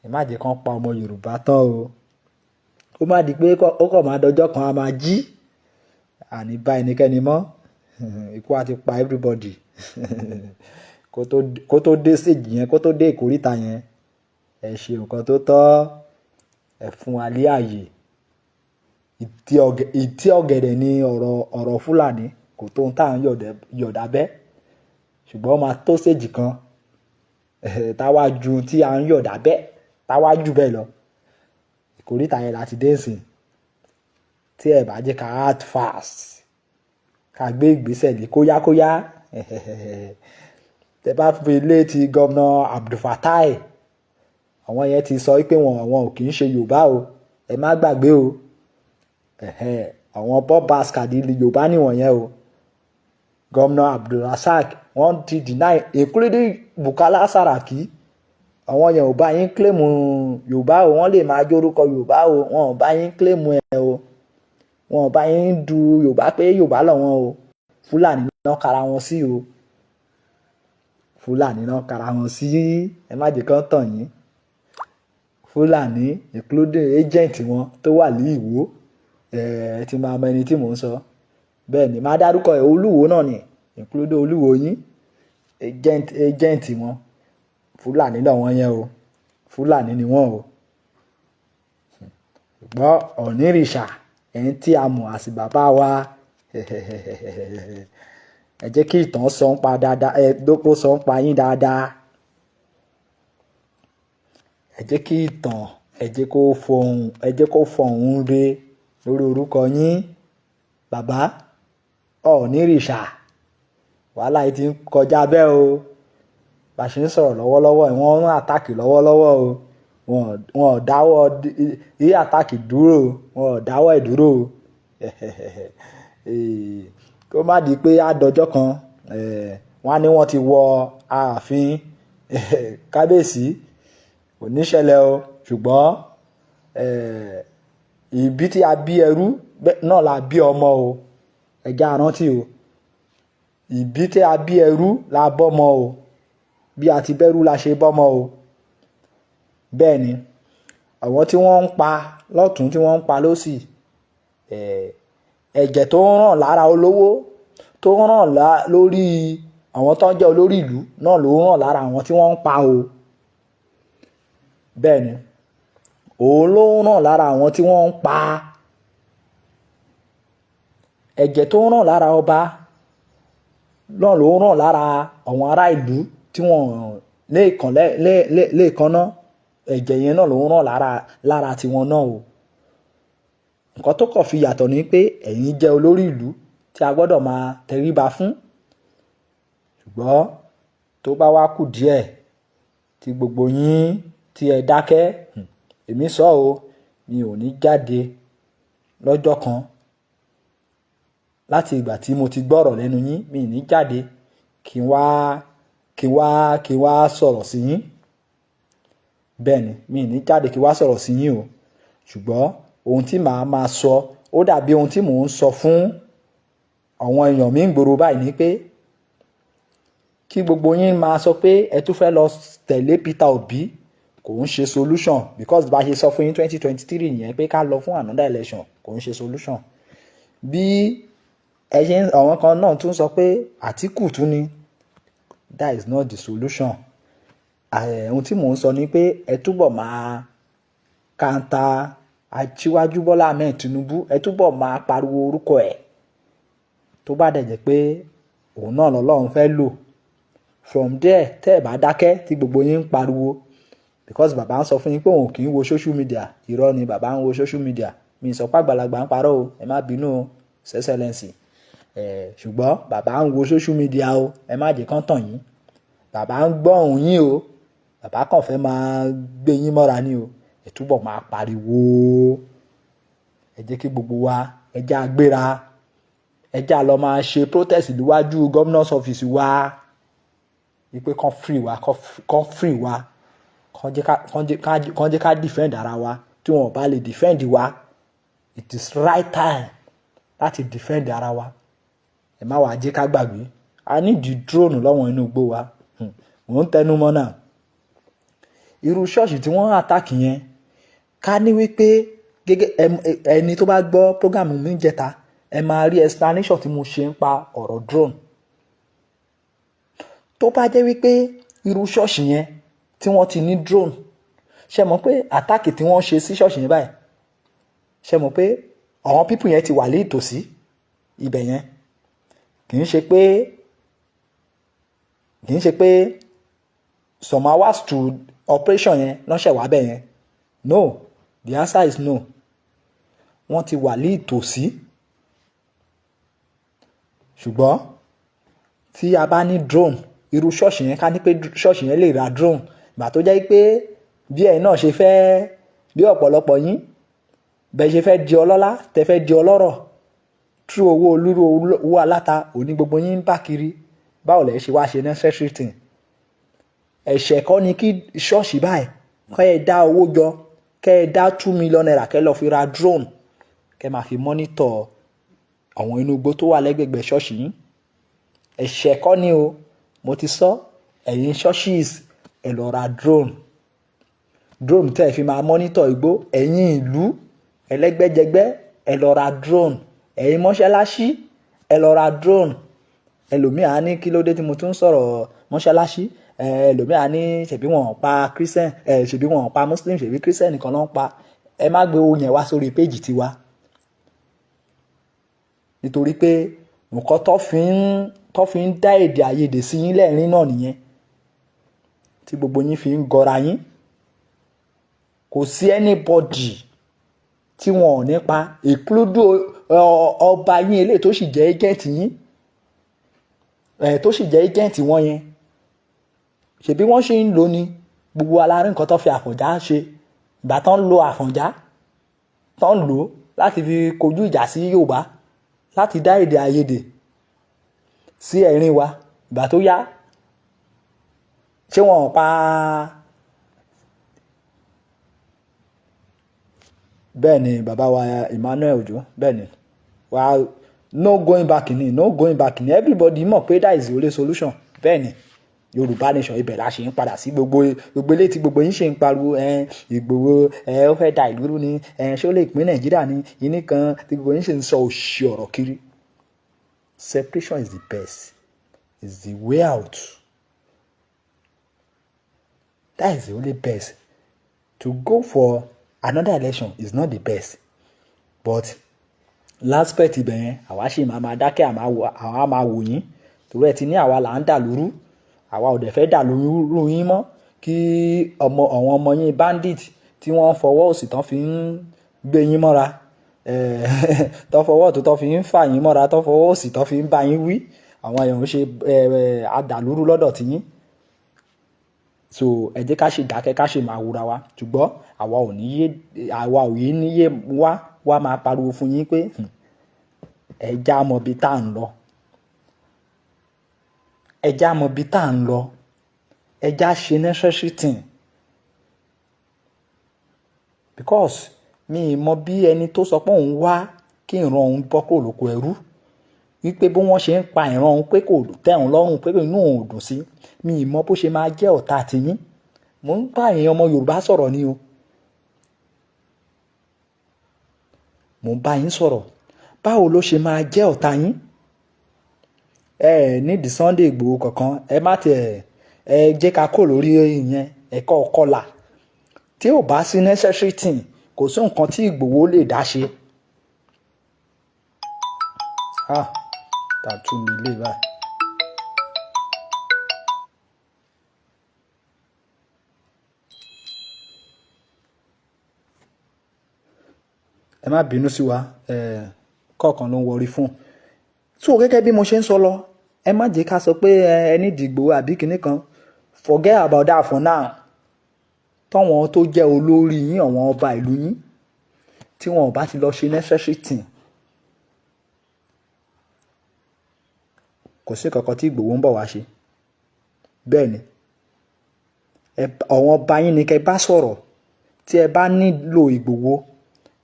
Ẹ má jẹ́ kán pa ọmọ Yorùbá tán o. Ó má di pé ó kàn máa dọjọ́ kan, a máa jí, àní bá ẹnikẹ́ni mọ́, ikú á ti pa everybody. Kó tó dé stage yẹn, kó tó dé ìkóríta yẹn, ẹ ṣe nǹkan tó tọ́, ẹ fún wa ní ààyè. Ìtí ọ̀gẹ̀dẹ̀ ni ọ̀rọ̀ Fúlàní kò tó ohun tá à ń yọ̀dà bẹ́, ṣùgbọ́n ó máa tó stage kan táwa ju tí à ń yọ̀dà bẹ́, táwa jù bẹ́ẹ̀ lọ. Ìkóríta yẹn láti dé ìsìn. Tí ẹ bá jẹ́ ká act fast, ká gbé ìgbésẹ̀ lé kóyákóyá. Tẹ bá fi lé ti Governor Abdulfatai, àwọn yẹn ti sọ pé wọn ò kì í ṣe Yorùbá o. Ẹ má gbàgbé o, àwọn Bob Bastard Yorùbá nìwọ̀nyẹn o. Governor Abdulrasaq, wọ́n ti deny, including Bukola Saraki. Àwọn yẹn ò bá yín claim Yorùbá o. Wọ́n lè máa jórúkọ Yorùbá o, wọn ò bá yín claim ẹ o. Wọn ò bá yín du Yorùbá pé Yorùbá lọ́wọ́n o. Fúlàní náà kara wọn sí o, Fúlàní náà kara wọn sí. Ẹ má jẹ́ kán tàn yín. Fúlàní, including agent wọn tó wà ní Ìwó. Ẹ ti máa mọ ẹni tí mò ń sọ. Bẹ́ẹ̀ ni, máa dárúkọ ẹ̀, Olúwo náà ni, including Olúwo yín, agent wọn. Fúlàní náà wọ́n yẹn o, Fúlàní ni wọ́n o. Ṣùgbọ́n Ọ̀nìrìṣà, ẹni tí a mọ̀ àsì bàbá wa, ẹ jẹ́ kí ìtàn sọ ń pa dáadáa, ẹ dókó sọ ń pa yín dáadáa. Ẹ jẹ́ kí ìtàn, ẹ jẹ́ kó fọhùn, ẹ jẹ́ kó fọhùn re lórí orúkọ yín, bàbá Ọ̀nìrìṣà. Wàhálà yìí ti ń kọjá bẹ́ẹ̀ o. Bá a ṣe ń sọ̀rọ̀ lọ́wọ́lọ́wọ́, wọ́n ń attack lọ́wọ́lọ́wọ́ o. Wọn ò dáwọ́ yí attack dúró, wọn ò dáwọ́ ẹ̀ dúró o. Kó má di pé àdọ́jọ́ kan wọ́n á ní wọ́n ti wọ ààfin kábíyèsí, kò ní ṣẹlẹ̀ o. Ṣùgbọ́n ìbí tí a bí ẹrú náà la bí ọmọ o. Ẹ jẹ́ á rántí o, ìbí tí a bí ẹrú la bọ́mọ o. Bí a ti bẹ́rú la ṣe bọ́mọ o. Bẹ́ẹ̀ ni, àwọn tí wọ́n ń pa lọ́tún, tí wọ́n ń pa lọ́sì, ẹ̀jẹ̀ tó ń ràn lára olówó, tó ń ràn lórí àwọn tó ń jẹ́ olórí ìlú náà ló ń ràn lára àwọn tí wọ́n ń pa o. Bẹ́ẹ̀ ni, òun ló ń ràn lára àwọn tí wọ́n ń pa. Ẹ̀jẹ̀ tó ń ràn lára ọba náà ló ń ràn lára àwọn ará ìlú tí wọ́n lẹ́ẹ̀kan lẹ́ẹ̀kan náà. Ẹ̀jẹ̀ yẹn náà ló ń ràn lára tiwọn náà o. Nǹkan tó kàn fi yàtọ̀ ni pé ẹ̀yin jẹ́ olórí ìlú tí a gbọ́dọ̀ máa tẹríba fún. Ṣùgbọ́n tó bá wá kù díẹ̀ tí gbogbo yín tí ẹ dákẹ́, èmi sọ o, mi ò ní jáde lọ́jọ́ kan láti ìgbà tí mo ti gbọ́rọ̀ lẹ́nu yín. Mi ò ní jáde kí n wá sọ̀rọ̀ sí yín. Bẹ́ẹ̀ ni, mi ò ní jáde kí n wá sọ̀rọ̀ sí yín o. Ṣùgbọ́n ohun tí màá máa sọ, ó dàbí ohun tí mò ń sọ fún àwọn èèyàn mi ń gbòòrò báyìí ni pé kí gbogbo yín máa sọ pé ẹ tún fẹ́ lọ tẹ̀lé Peter Obi, kò ń ṣe solution, because bá a ṣe sọ fún yín 2023 yẹn pé ká lọ fún another election, kò ń ṣe solution. Bí ẹ ṣe, àwọn kan náà tún sọ pé Àtíkù tún ni, that is not the solution. Ohun tí mò ń sọ ni pé ẹ túbọ̀ máa kàńtà Aṣíwájú Bọ́lá Ahmed Tinubu, ẹ túbọ̀ máa pariwo orúkọ ẹ̀. Tó bá dẹ̀ jẹ́ pé òun náà lọ́lọ́run fẹ́ lò from there, tẹ́ ẹ̀ bá dákẹ́ tí gbogbo yín ń pariwo, because bàbá ń sọ fún yín pé òun kì í wo social media. Irọ́ ni, bàbá ń wo social media. Mi sọ pé àgbàlagbà ń parọ́ o, ẹ má bínú o, Excellency. Ṣùgbọ́n bàbá ń wo social media o, ẹ má jẹ́ kán tàn yín. Bàbá ń gbọ́ òun yín o, bàbá kàn fẹ́ máa gbé yín mọ́ra ní o. Ẹ túbọ̀ máa pariwo. Ẹ jẹ́ kí gbogbo wa, ẹ jẹ́ àgbéra, ẹ jẹ́ à lọ máa ṣe protest níwájú governor's office wa, wípé kán free wa, kán free wa, kán jẹ́ ká defend ara wa. Tí wọn ò bá lè defend wa, it is right time láti defend ara wa. Ẹ má wàá jẹ́ ká gbàgbé, a need drone lọ́wọ́n inú igbó wa. Mò ń tẹnu mọ́ náà, irú ṣọ́ọ̀ṣì tí wọ́n attack yẹn, ká ní wípé gẹ́gẹ́ ẹni tó bá gbọ́ program mi jẹta, ẹ máa rí explanation tí mo ṣe ń pa ọ̀rọ̀ drone. Tó bá jẹ́ wípé irú ṣọ́ọ̀ṣì yẹn tí wọ́n ti ní drone, ṣe mọ̀ pé attack tí wọ́n ṣe sí ṣọ́ọ̀ṣì yẹn báyìí, ṣe mọ̀ pé àwọn people yẹn ti wà ní ìtòsí ibẹ̀ yẹn? Kì í ṣe pé some hours to operation yẹn lọ́sẹ̀ wá bẹ̀ yẹn. No, the answer is no. Wọ́n ti wà ní ìtòsí, ṣùgbọ́n Tí a bá ní drone, irú ṣọ́ọ̀ṣì yẹn, ká ní pé ṣọ́ọ̀ṣì yẹn lè ra drone, ìgbà tó jẹ́ pé bí ẹ̀yin náà ṣe fẹ́, bí ọ̀pọ̀lọpọ̀ yín bẹ́ẹ̀ ṣe fẹ́ di ọlọ́lá, tẹ́ fẹ́ di ọlọ́rọ̀ tú owó olúro, owó aláta òní gbogbo yín ń bá kiri, báwo lẹ̀ ṣe wá ṣe necessary thing? Ẹ̀ṣẹ̀ kọ́ ni kí ṣọ́ọ̀ṣì báyìí kọ́ ẹ dá owó jọ, kẹ́ ẹ dá ₦2 million, kẹ́ ẹ lọ fi ra drone, kẹ́ ẹ máa fi monitor àwọn inú igbó tó wà lẹ́gbẹ̀gbẹ̀ ṣọ́ọ̀ṣì yín. Ẹ̀ṣẹ̀ kọ́ ni o. Mo ti sọ, ẹ̀yin churches, ẹ lọ ra drone, drone tẹ́ ẹ fi máa monitor igbó. Ẹ̀yin ìlú ẹlẹ́gbẹ́jẹgbẹ́, ẹ lọ ra drone. Ẹ̀yin mọ́ṣáláṣí, ẹ lọ ra drone. Ẹlòmíà ní kí ló dé tí mo tún sọ̀rọ̀ mọ́ṣáláṣí. Ẹlòmíà ní ṣèbí wọn pa Christian, ṣèbí wọn pa Muslim, ṣèbí Christian nìkan ló ń pa. Ẹ má gbé owó yẹn wá sórí péjì tiwa, nítorí pé nǹkan tó fi ń dá èdè àìyedè sí yín lẹ́rìn náà nìyẹn, tí gbogbo yín fi ń gọra yín. Kò sí anybody tí wọn ò ní pa, include ọba yín eléyìí tó sì jẹ́ agent yín, tó sì jẹ́ agent wọn yẹn. Ṣèbí wọ́n ṣe ń lò ní gbogbo alárí nǹkan tó fi Àfọ̀njá ṣe. Ìgbà tó ń lo Àfọ̀njá, tó ń lò láti fi kojú ìjà sí Yorùbá, láti dá èdè àìyedè sí ẹ̀rín wa, ìgbà tó yá, ṣé wọn ò pa? Bẹ́ẹ̀ ni, bàbá wa Emmanuel Ojo, bẹ́ẹ̀ ni wa, no going back ni, no going back ni. Everybody mọ̀ pé that is the only solution. Bẹ́ẹ̀ ni, Yorùbá nation, ibẹ̀ la ṣe ń padà sí. Gbogbo eléyìí tí gbogbo yín ṣe ń pariwo ẹ, Ìgbòho ẹ, ó fẹ́ da ìlú rú ni ẹ, ṣé ó lè pín Nàìjíríà ní ìní kan, tí gbogbo yín ṣe ń sọ òṣì ọ̀rọ̀ kiri. Separation is the best, is the way out. That is the only best. To go for another election is not the best, but l'aspect ibẹ̀ yẹn, àwa sì máa dákẹ́, àwa máa wò yín, torí ẹ ti ní àwa là ń dà lóru. Àwa ò dẹ̀ fẹ́ dà lóru yín mọ́, kí ọmọ àwọn ọmọ yín bandit tí wọ́n fọwọ́ òsì tán fi ń gbé yín mọ́ra, tán fọwọ́ ọ̀tún tán fi ń fà yín mọ́ra, tán fọwọ́ òsì tán fi ń bá yín wí. Àwọn èèyàn ń ṣe adàlúrú lọ́dọ̀ tiyín. So ẹ jẹ́ ká ṣe dákẹ́, ká ṣe máa wúra wa, ṣùgbọ́n àwa ò ní yé, àwa ò yé ní yé wá wá máa pariwo fún yín pé ẹ já mọ ibi tá à ń lọ, ẹ já mọ ibi tá à ń lọ, ẹ já ṣe necessary thing, because mi ì mọ bí ẹni tó sọ pé òun wá kí ìran òun bọ́ kúrò lóko ẹrú, wípé bí wọ́n ṣe ń pa ìran òun pé kò tẹ́ òun lọ́rùn, pé inú òun ò dùn sí. Mi ì mọ bó ṣe máa jẹ́ ọ̀tá tiyín. Mò ń bá èèyàn ọmọ Yorùbá sọ̀rọ̀ ni o. Mò ń bá yín sọ̀rọ̀. Báwo ló ṣe máa jẹ́ ọ̀tá yín? Ẹ nídìí Sunday Igboho kankan, ẹ má tiẹ̀, ẹ jẹ́ ká kó lórí ìyẹn. Ẹ̀kọ́ ọ̀kọlà tí ò bá sí necessary thing, kò sí nǹkan tí Ìgbòho lè dá ṣe. Ah, tàtú mi lè báyìí. Ẹ má bínú sí wa, kọ̀ọ̀kan ló ń wọrí fún. So gẹ́gẹ́ bí mo ṣe ń sọ lọ, ẹ má jẹ́ ká sọ pé ẹ ní ìdìgbò àbí kinní kan. Forget about that for now. Tọ́wọ́n tó jẹ́ olórí yín, àwọn ọba ìlú yín, tí wọn ò bá ti lọ ṣe necessary thing, kò sí kankan tí Ìgbòho ń bọ̀ wá ṣe. Bẹ́ẹ̀ ni, àwọn ọba yín ni kẹ́ bá sọ̀rọ̀. Tí ẹ bá nílò Ìgbòho,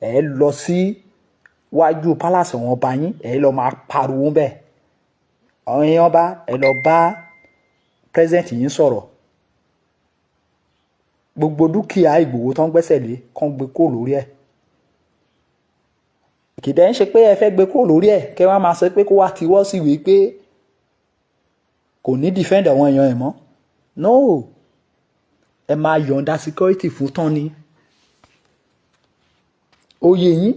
ẹ lọ sí wájú palace àwọn ọba yín, ẹ lọ máa pariwo bẹ́ẹ̀. Àwọn èèyàn bá ẹ lọ bá president yín sọ̀rọ̀, gbogbo dúkìá Ìgbòho tó ń gbẹ́sẹ̀ lé, kán gbé kúrò lórí ẹ̀. Kìdẹ́ ń ṣe pé ẹ fẹ́ gbé kúrò lórí ẹ̀, kẹ́ wá máa sọ pé kó wá tiwọ́ sí ìwé pé kò ní defend àwọn èèyàn ẹ̀ mọ́. No, ẹ máa yọ̀ǹda security fún tán ni. Oyè yín,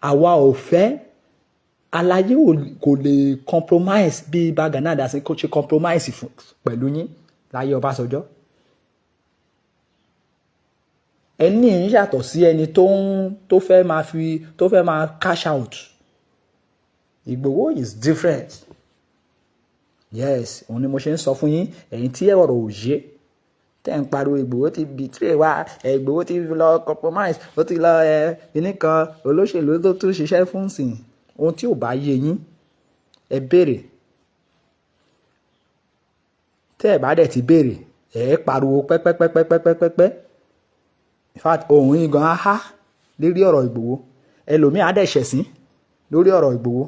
àwa ò fẹ́. Aláyé kò lè compromise bí Ìbà Gani Adams ṣe compromise pẹ̀lú yín láyé Ọbásanjọ́. Ẹni ń yàtọ̀ sí ẹni tó ń tó fẹ́ máa fi tó fẹ́ máa cash out. Ìgbòho is different. Yes, òun ni mo ṣe ń sọ fún yín. Ẹ̀yin tí ọ̀rọ̀ ò yé, tẹ́ ń pariwo Ìgbòho ti betray wa, Ìgbòho ti lọ compromise, ó ti lọ ẹ kíní kan, olóṣèlú tó tún ṣiṣẹ́ fún sìn. Ohun tí ò bá yé yín, ẹ béèrè. Tẹ́ ẹ bá dẹ̀ ti béèrè, ẹ pariwo pẹ́pẹ́pẹ́pẹ́pẹ́pẹ́. In fact, ohùn yín gan á há lérí ọ̀rọ̀ Ìgbòho. Ẹlòmíì á dẹ̀ ṣẹ̀sín lórí ọ̀rọ̀ Ìgbòho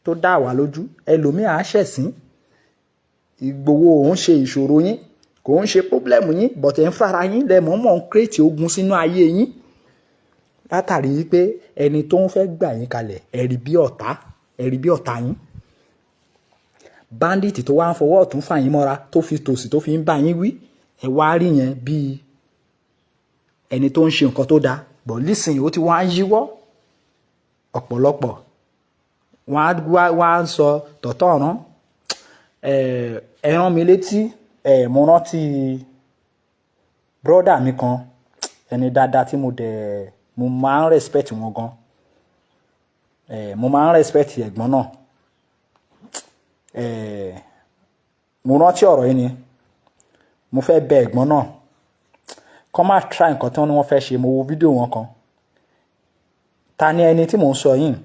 tó dá wà lójú. Ẹlòmíì á ṣẹ̀sín. Ìgbòho òun ṣe ìṣòro yín, kò ń ṣe problem yín, but ẹ̀ ń fara yín lẹ mọ̀ọ́mọ̀ ń create ogun sínú ayé yín, látàrí pé ẹni tó ń fẹ́ gbà yín kalẹ̀, ẹ rí bí ọ̀tá, ẹ rí bí ọ̀tá yín. Bandit tó wá ń fọwọ́ ọ̀tún fà yín mọ́ra, tó fi tòsì tó fi ń bá yín wí, ẹ wá rí yẹn bíi ẹni tó ń ṣe nǹkan tó dáa bọ̀. Lísìnyí, ó ti wá ń yíwọ́. Ọ̀pọ̀lọpọ̀ wọ́n á wá sọ tọ̀tọ̀ ọ̀ràn. Ẹ rán mi létí. Mo rántí brother mi kan, ẹni dáadáa tí mo dẹ̀ mo máa ń respect wọn gan. Mo máa ń respect ẹ̀gbọ́n náà. Mo rántí ọ̀rọ̀ yìí ni mo fẹ́ bẹ ẹ̀gbọ́n náà kọ́ má try nǹkan tí wọ́n ní wọ́n fẹ́ ṣe. Mo wo fídíò wọn kan. Ta ni ẹni tí mò ń sọ yìí?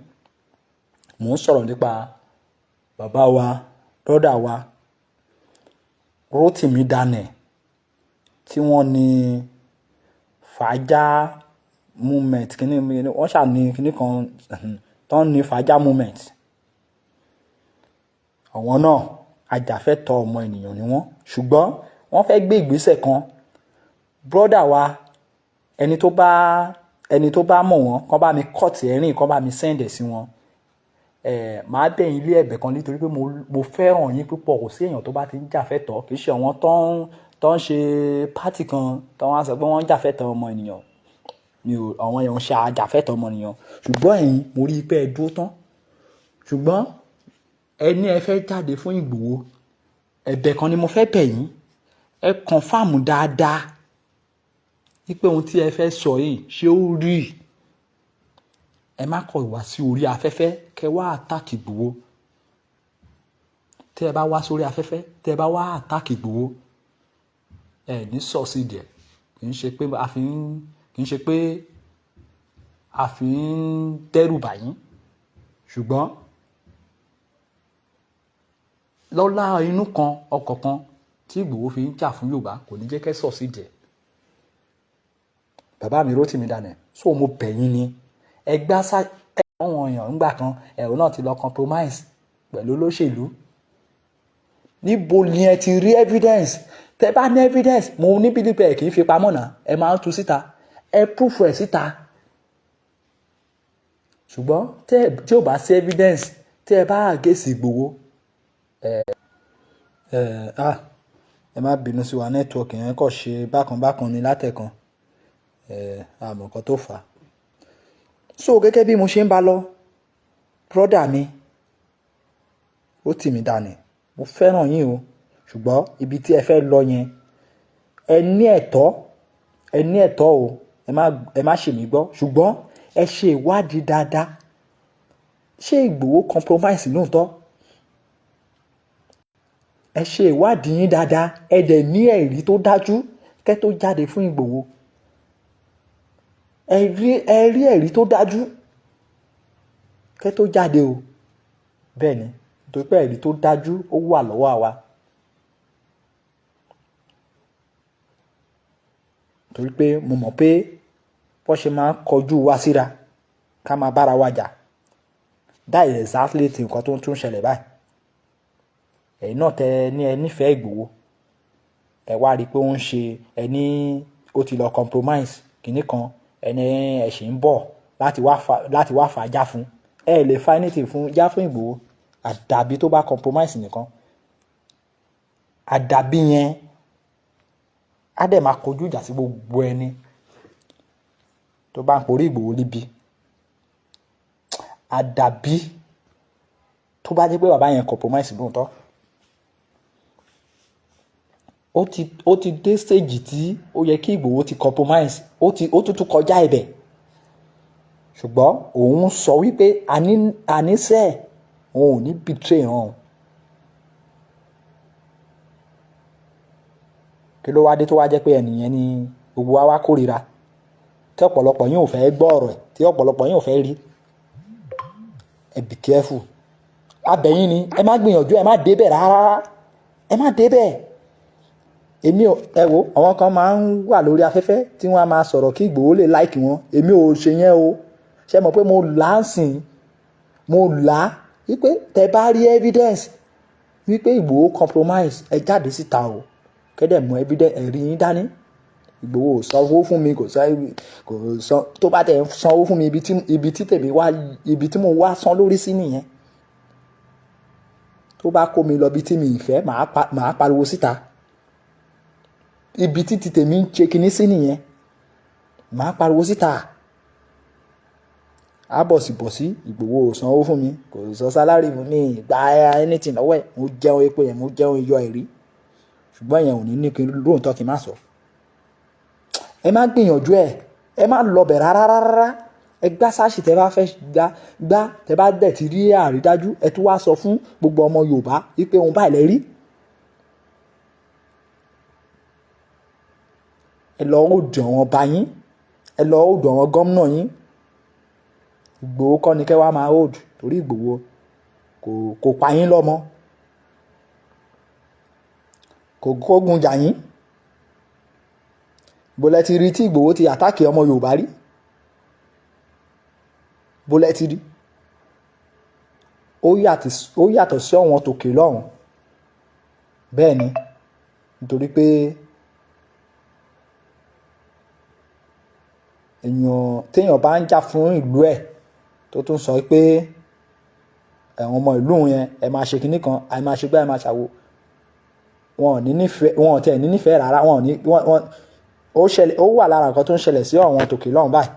Mò ń sọ̀rọ̀ nípa bàbá wa, brother wa, Rotimi Daniel, tí wọ́n ní Fàájà movement. Kíní wọ́n ṣà ní kíní kan tó ń ní Fàájà movement. Àwọn náà, ajàfẹ́tọ̀ọ́ ọmọ ènìyàn ni wọ́n, ṣùgbọ́n wọ́n fẹ́ gbé ìgbésẹ̀ kan. Brother wa, ẹni tó bá mọ̀ wọ́n, kán bá mi cut ẹ̀rín, kán bá mi send ẹ̀ sí wọn. Màá bẹ̀ yín ilé ẹ̀bẹ̀ kan nítorí pé mo fẹ́ràn yín púpọ̀. Kò sí èèyàn tó bá ti ń jàfẹ́tọ̀ọ́, kì í ṣe àwọn tó ń ṣe party kan tó wá sọ pé wọ́n ń jàfẹ́tọ̀ọ́ ọmọ ènìyàn. Mi ò, àwọn èèyàn ń ṣe ajàfẹ́tọ̀ọ́ ọmọ ènìyàn, ṣùgbọ́n ẹ̀yin, mo rí i pé ẹ dúró tán. Ṣùgbọ́n ẹ ní ẹ fẹ́ jáde fún Ìgbòho. Ẹ̀bẹ̀ kan ni mo fẹ́ bẹ̀ yín: ẹ confirm dáadáa wípé ohun tí ẹ fẹ́ sọ yìí, ṣé ó rí? Ẹ má kọ̀ wá sí orí afẹ́fẹ́ kẹ wá attack Ìgbòho. Tẹ́ ẹ bá wá sórí afẹ́fẹ́, tẹ́ ẹ bá wá attack Ìgbòho, ẹ ní succeed ẹ̀. Kì í ṣe pé a fi ń dẹ́rù bà yín, ṣùgbọ́n lọ́lá inú kan ọkọ̀ kan tí Ìgbòho fi ń jà fún Yorùbá kò ní jẹ́ kẹ́ succeed ẹ̀. Bàbá mi Rótìmí Daniel, so mo bẹ̀ yín ni, ẹgbẹ́ sá àwọn èèyàn ńgbà kan ẹ̀rọ náà ti lọ compromise pẹ̀lú olóṣèlú. Níbo ni ẹ ti rí evidence? Tẹ bá ní evidence, mo ní believe ẹ kì í fi pamọ́ náà, ẹ máa ń tú síta, ẹ proof ẹ síta. Ṣùgbọ́n tí ò bá sí evidence, tí ẹ bá against Ìgbòho, ẹ ah, ẹ má bínú sí wa, network yẹn kò ṣe bákan bákan ni látẹ̀kan. Ẹ àmọ̀ nǹkan tó fà á. So gẹ́gẹ́ bí mo ṣe ń bá lọ, brother mi Rótìmí Daniel, mo fẹ́ràn yín o, ṣùgbọ́n ibi tí ẹ fẹ́ lọ yẹn, ẹ ní ẹ̀tọ́, ẹ ní ẹ̀tọ́ o. Ẹ má ṣì mí gbọ́, ṣùgbọ́n ẹ ṣe ìwádìí dáadáa. Ṣé Ìgbòho compromise lóòótọ́? Ẹ ṣe ìwádìí yín dáadáa, ẹ dẹ̀ ní ẹ̀rí tó dájú kẹ́ tó jáde fún Ìgbòho. Ẹ rí ẹ̀rí tó dájú kẹ́ tó jáde o. Bẹ́ẹ̀ ni, nítorí pé ẹ̀rí tó dájú ó wà lọ́wọ́ àwa. Torí pé mo mọ̀ pé bó ṣe máa ń kọjú wa síra ká máa bára wa jà, that is exactly ti nǹkan tó ń tún ṣẹlẹ̀ báyìí. Ẹ̀yin náà tẹ ní ẹ nífẹ̀ẹ́ Ìgbòho, ẹ wá rí i pé ó ń ṣe ẹni ó ti lọ compromise kìíní kan, ẹni ẹ ṣì ń bọ̀ láti wá fà já fún. Ẹ lè fa anything fún já fún Ìgbòho, àdàbí tó bá compromise nìkan. Àdàbí yẹn á dẹ̀ máa kojú ìjà sí gbogbo ẹni tó bá ń porí Ìgbòho níbi. Àdàbí tó bá jẹ́ pé bàbá yẹn compromise lóòótọ́. Ó ti dé stage tí ó yẹ kí Ìgbòho ti compromise, ó tún tún kọjá ibẹ̀, ṣùgbọ́n òun sọ wípé àníṣe òun ò ní betray hàn. Kí ló wá dé tó wá jẹ́ pé ẹnìyẹn ni gbogbo wa wá kórìíra, tí ọ̀pọ̀lọpọ̀ yín ò fẹ́ gbọ́ ọ̀rọ̀ ẹ̀, tí ọ̀pọ̀lọpọ̀ yín ò fẹ́ rí? Ẹ be careful. Abẹ́yín ni, ẹ má gbìyànjú, ẹ má débẹ̀ rárá, ẹ má débẹ̀. Èmi ò, ẹ wo, àwọn kan máa ń wà lórí afẹ́fẹ́ tí wọ́n á máa sọ̀rọ̀ kí Ìgbòho lè like wọn. Èmi ò ṣe yẹn o. Ṣe mọ̀ pé mo là á sìn, mo là á wípé tẹ bá rí evidence wípé Ìgbòho compromise, ẹ jáde síta o, kẹ́dẹ̀ mú evidence, ẹ̀rí yín dání. Ìgbòho ò sanwó fún mi, kò san, kò san. Tó bá tẹ̀ sanwó fún mi, ibi tí tèmi wá, ibi tí mo wá san lórí sí nìyẹn. Tó bá kó mi lọ ibi tí mi ì fẹ́, màá pariwo síta. Ibi tí ti tèmi ń ṣe kinní sí nìyẹn, màá pariwo síta. Á bọ̀sibọ̀sí Ìgbòho ò sanwó fún mi, kò sọ salary fún mi, gba anything lọ́wọ́ ẹ̀. Mo jẹun epo yẹn, mo jẹun iyọ̀ ẹ̀rí, ṣùgbọ́n ìyẹn ò ní ní kí n lóòótọ́ kí n má sọ. Ẹ má gbìyànjú ẹ, ẹ má lọbẹ̀ rárá rárá. Ẹ gbá sáàsì tẹ bá fẹ́ gbá gbá. Tẹ bá dẹ̀ ti rí àrídájú, ẹ tún wá sọ fún gbogbo ọmọ Yorùbá wípé òun báyìí lẹ rí. Ẹ lọ òdì àwọn ọba yín, ẹ lọ òdì àwọn gómìnà yín. Ìgbòho kọ́ ni kẹ́ wá máa hold, torí Ìgbòho kò pa yín lọ́mọ, kò kógun jà yín. Bó lẹ ti rí tí Ìgbòho ti attack ọmọ Yorùbá rí? Bó lẹ ti rí? Ó yàtọ̀ sí ọ̀wọ́n tòkè lọ́hùn. Bẹ́ẹ̀ ni, nítorí pé èèyàn téèyàn bá ń jà fún ìlú ẹ̀, tó tún sọ pé ẹ̀wọ̀n ọmọ ìlú yẹn, ẹ máa ṣe kinní kan, ẹ máa ṣe gbá, ẹ máa ṣàwo, wọn ò ní nífẹ̀ẹ́, wọn ò tẹ̀ ní nífẹ̀ẹ́ rárá. Wọn ò ní wọn. Ó ṣẹlẹ̀, ó wà lára nǹkan tó ń ṣẹlẹ̀ sí ọ̀wọ́n tòkè lọ́hùn báyìí.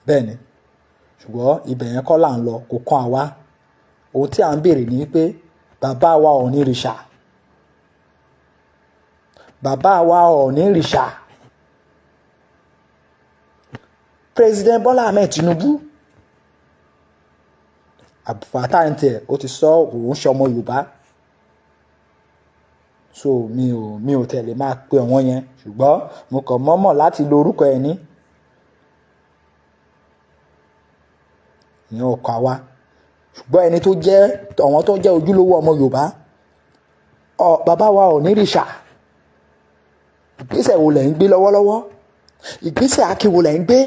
Bẹ́ẹ̀ ni, ṣùgbọ́n ibẹ̀ yẹn kọ́ là ń lọ, kò kan àwa. Ohun tí à ń béèrè ni pé bàbá wa Ọ̀ọ̀nirìṣà, bàbá wa Ọ̀ọ̀nirìṣà, President Bola Ahmed Tinubu, Abdulfatai ń tiẹ̀, ó ti sọ òun ṣe ọmọ Yorùbá, so mi ò tẹ̀lé máa pe àwọn yẹn, ṣùgbọ́n mo kàn mọ́mọ́ láti lo orúkọ ẹ̀ ní. Ìyẹn ò kàn wá, ṣùgbọ́n ẹni tó jẹ́ àwọn tó jẹ́ ojúlówó ọmọ Yorùbá, ọ bàbá wa Ọ̀ọ̀nirìṣà, ìgbésẹ̀ wo lẹ̀ ń gbé lọ́wọ́lọ́wọ́? Ìgbésẹ̀ akin wo lẹ̀ ń gbé?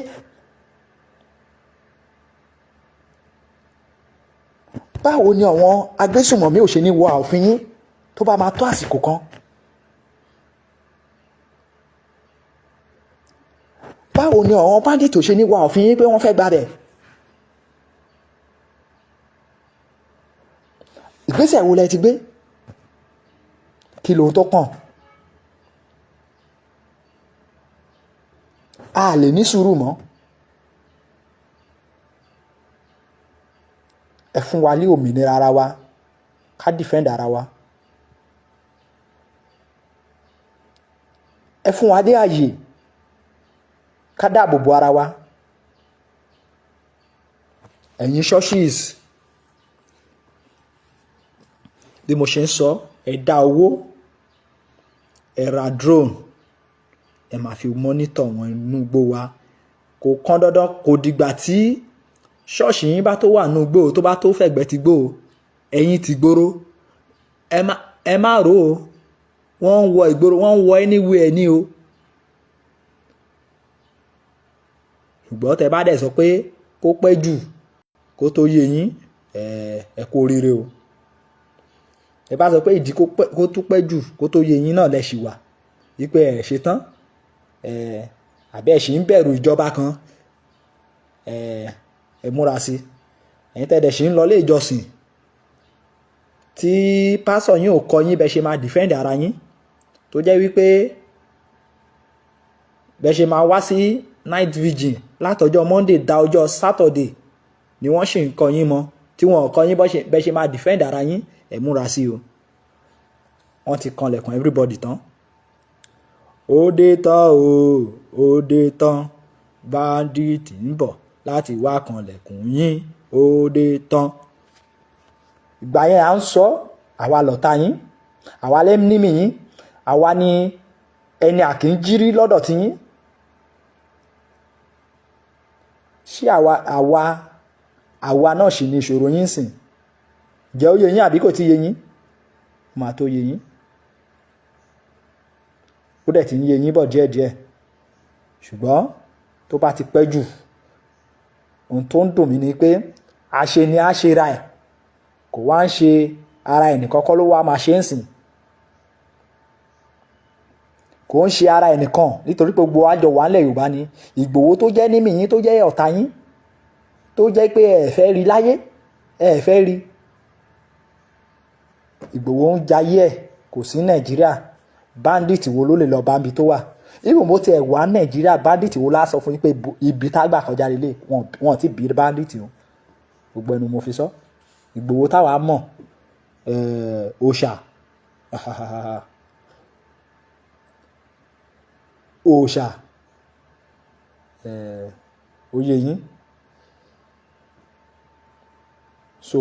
Báwo ni àwọn agbésùmọ̀mí ò ṣe ní wọ ààfin yín tó bá máa tó àsìkò kan? Báwo ni àwọn bandit ò ṣe ní wọ ààfin yín pé wọ́n fẹ́ gbabẹ̀? Ìgbésẹ̀ wo lẹ ti gbé? Kí lohun tó kàn? A lè ní sùúrù mọ́. Ẹ fún wa ní òmìnira ara wa, ká defend ara wa. Ẹ fún wa dé àyè ká dáàbò bo ara wa. Ẹ̀yin churches, bí mo ṣe ń sọ, ẹ dá owó, ẹ ra drone, ẹ máa fi monitor wọn inú igbó wa. Kò kan dandan, kò dìgbà tí ṣọ́ọ̀ṣì yín bá tó wà nínú igbó, tó bá tó fẹ̀gbẹ́ ti gbó. Ẹ̀yin ti gbòòrò, ẹ má rò ó. Wọ́n ń wọ ìgboro, wọ́n ń wọ anywhere ní o. Ṣùgbọ́n tẹ bá dẹ̀ sọ pé kó pẹ́ jù kó tó yé yín, ẹ kú oríire o. Ẹ bá sọ pé ìdí kó tún pẹ́ jù kó tó yé yín náà lẹ ṣì wà wípé ẹ ṣe tán, ẹ àbí ẹ ṣì ń bẹ̀rù ìjọba kan, ẹ múra sí. Ẹ̀yin tẹ́ dẹ̀ ṣì ń lọ ilé ìjọsìn tí pásọ̀ yín ò kọ́ yín bẹ́ ṣe máa defend ara yín, tó jẹ́ wípé bẹ́ ṣe máa wá sí night vigil látọjọ́ Monday da ọjọ́ Saturday ni wọ́n sì ń kọ́ yín mọ́, tí wọ́n ò kọ́ yín bẹ́ ṣe máa defend ara yín, ẹ múra sí o. Wọ́n ti kanlẹ̀kùn everybody tán. Ó dé tán o, ó dé tán, bandit ń bọ̀ láti wá kanlẹ̀kùn yín, ó dé tán. Ìgbà yẹn à ń sọ àwa lọ̀tá yín. Àwa l'enemy yín, àwa ni ẹni àkínjírí lọ́dọ̀ tí yín. Ṣé àwa náà sì ni ìṣòro yín sìn? Jẹ́ ó yé yín àbí kò tí yé yín? Máa tó yé yín. Ó dẹ̀ ti ń yé yín bọ̀ díẹ̀díẹ̀. Ṣùgbọ́n tó bá ti pẹ́ jù, ohun tó ń dùn mí ni pé àṣe ni a ṣe ra ẹ̀, kò wá ń ṣe ara ẹnìkan kọ́ ló wá máa ṣe ń sìn. Kò ń ṣe ara ẹnìkan, nítorí pé gbogbo àjọ wà nílẹ̀ Yorùbá ni. Ìgbòho tó jẹ́ enemy yín, tó jẹ́ ọ̀tá yín, tó jẹ́ pé ẹ fẹ́ rí láyé, ẹ fẹ́ rí. Ìgbòho ń jayé ẹ̀, kò sí Nàìjíríà. Bandit wo ló lè lọ bá ibi tó wà? Even bó tiẹ̀ wà Nàìjíríà, bandit wo lá sọ fún yín pé ibi tá gbà kọjá lélẹ̀? Wọ́n ti bí bandit o. Gbogbo ẹnu mo fi sọ. Ìgbòho táwa mọ̀, òòṣà, òòṣà, ó yé yín. So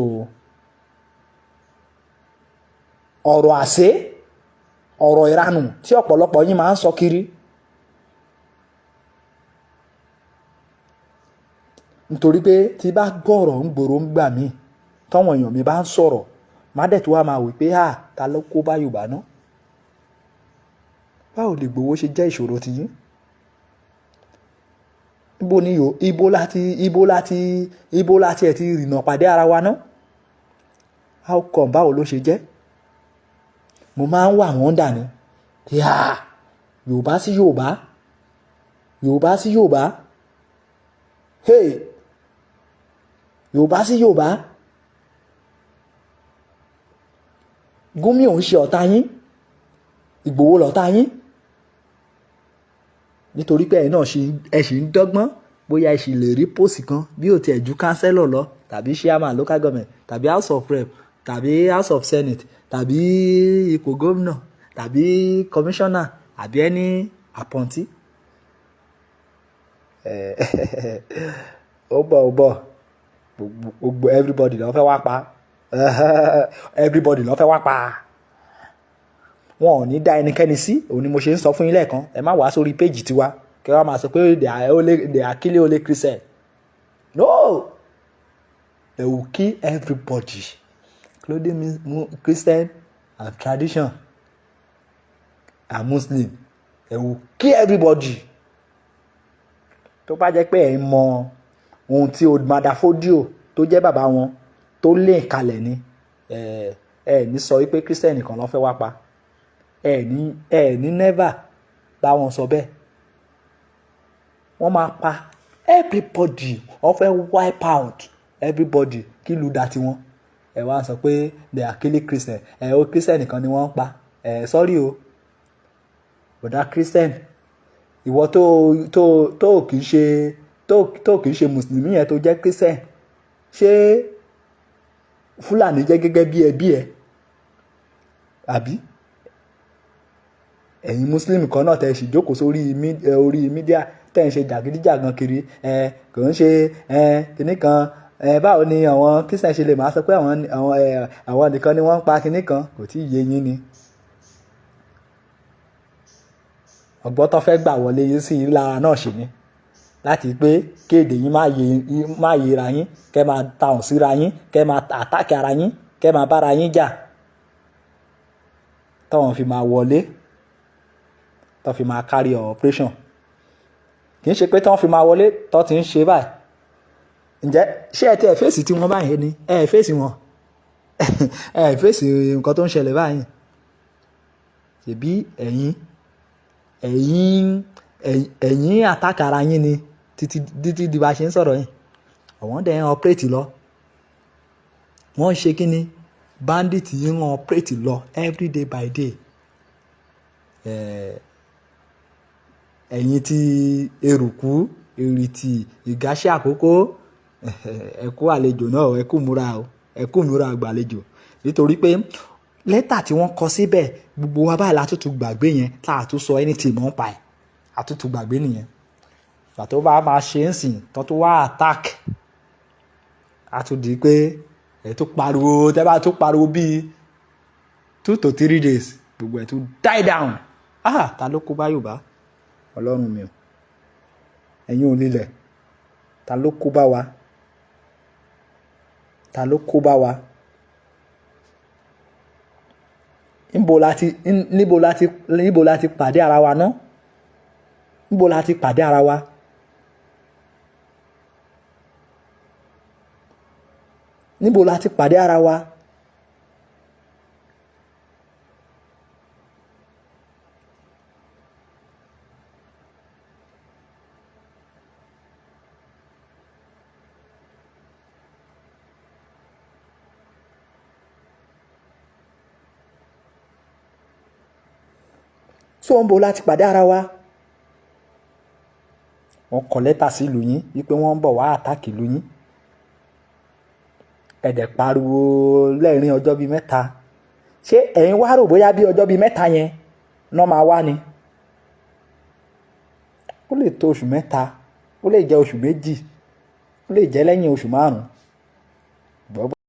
ọ̀rọ̀ àṣẹ, ọ̀rọ̀ ìranù tí ọ̀pọ̀lọpọ̀ yín máa ń sọ kiri. Nítorí pé tí bá gbọ́rọ̀ ń gbòòrò ń gbà mí, tọ́wọ̀n èèyàn mi bá ń sọ̀rọ̀, má dẹ̀ tó wá máa wí pé, à, ta ló kó bá Yorùbá ná? Báwo lè Ìgbòho ṣe jẹ́ ìṣòro ti yín? Ibo ni yóò, ibo láti ẹ̀ ti rìnà pàdé ara wa ná? How come, báwo ló ṣe jẹ́? Mo máa ń wà wọ́n dà ní. Yà, Yorùbá sí Yorùbá, Yorùbá sí Yorùbá. Hey! Yorùbá sí Yorùbá. Gúnmi ò ń ṣe ọ̀tá yín, Ìgbòho lọ̀tá yín. Nítorí pé ẹ̀yin náà ẹ ṣì ń dọ́gbọ́n bóyá ẹ ṣì lè rí post kan bí ó tiẹ̀ ju councillor lọ, tàbí chairman local government, tàbí house of rep, tàbí house of senate, tàbí ipò gómìnà, tàbí commissioner, àbí any appointee. Ó bọ̀, ó bọ̀. Gbogbo everybody ló fẹ́ wá pa. Everybody ló fẹ́ wá pa. Wọn ò ní dá ẹnikẹ́ni sí. Òun ni mo ṣe ń sọ fún yín lẹ́ẹ̀kan. Ẹ má wá sórí page tiwa kí wọ́n máa sọ pé they are killing only Christian. No! They will kill everybody, including Christian and tradition and Muslim. They will kill everybody. Tó bá jẹ́ pé ẹ̀ ń mọ ohun tí Old Madafodio tó jẹ́ bàbá wọn tó lé kalẹ̀ ni, ẹ ní sọ wípé Christian nìkan ló fẹ́ wá pa. Ẹ ní never bá wọn sọ bẹ́ẹ̀. Wọ́n máa pa everybody. Wọ́n fẹ́ wipe out everybody kí ìlú dà tiwọn. Ẹ wá sọ pé they are killing Christian. Ẹ o, Christian nìkan ni wọ́n ń pa. Ẹ sorry o, bọ̀dá Christian, ìwọ tó kì í ṣe tó kì í ṣe Mùsùlùmí yẹn tó jẹ́ Christian, ṣé Fúlàní jẹ́ gẹ́gẹ́ bí ẹbí ẹ? Àbí ẹ̀yin Muslim kan náà tẹ́ sì jókòó sórí orí media, tẹ́ ń ṣe jàgídíjàgan kiri, ẹ kò ń ṣe ẹ kinní kan ẹ? Báwo ni àwọn Christian ṣe lè máa sọ pé àwọn nìkan ni wọ́n ń pa kinní kan? Kò tí ì yé yín ni. Ọgbọ́n tó fẹ́ gbà wọlé yín sí lára náà ṣe ni láti pé kéde yín má yéra yín, kẹ́ máa tàùn síra yín, kẹ́ máa àtàkì ara yín, kẹ́ máa bára yín jà, táwọn fi máa wọlé, tó fi máa carry operation. Kì í ṣe pé táwọn fi máa wọlé tó ti ń ṣe báyìí. Ǹjẹ́ ṣé ẹ ti ẹ̀ fèsì tí wọ́n báyìí ni? Ẹ fèsì wọn, ẹ fèsì nǹkan tó ń ṣẹlẹ̀ báyìí. Ṣèbí ẹ̀yin àtàkì ara yín ni títí títí di bá ṣe ń sọ̀rọ̀ yìí. Àwọn dẹ̀ ń operate lọ. Wọ́n ń ṣe kí ni? Bandit yìí ń operate lọ every day by day. Ẹ̀yin tí eruku, èrìtì, ìgáṣẹ́ àkókò, ẹ kú àlejò náà, ẹ kú múra o, ẹ kú múra àgbàlejò. Nítorí pé lẹ́tà tí wọ́n kọ síbẹ̀, gbogbo wa báyìí la tún tún gbàgbé yẹn, tá a tún sọ anything mọ́ pa ẹ̀. A tún tún gbàgbé nìyẹn. Ìgbà tó bá máa ṣe ń sìn, tó tún wá attack, a tún di pé ẹ tún pariwo, tẹ́ bá tún pariwo bíi 2 to 3 days, gbogbo ẹ̀ tún die down. Ah, ta ló kó bá Yorùbá? Ọlọ́run mi o, ẹ̀yin ò nílẹ̀, ta ló kó bá wa? Ta ló kó bá wa? Níbo la ti pàdé ara wa ná? Níbo la ti pàdé ara wa? Níbo la ti pàdé ara wa? So níbo la ti pàdé ara wa? Wọ́n kọ lẹ́tà sí ìlú yín wípé wọ́n ń bọ̀ wá attack ìlú yín. Ẹ dẹ̀ pariwo lẹ́ẹ̀rin ọjọ́ bíi 3. Ṣé ẹ̀yin wá rò bóyá bí ọjọ́ bíi 3 yẹn náà máa wá ni? Ó lè tó oṣù 3, ó lè jẹ́ oṣù 2, ó lè jẹ́ lẹ́yìn oṣù 5.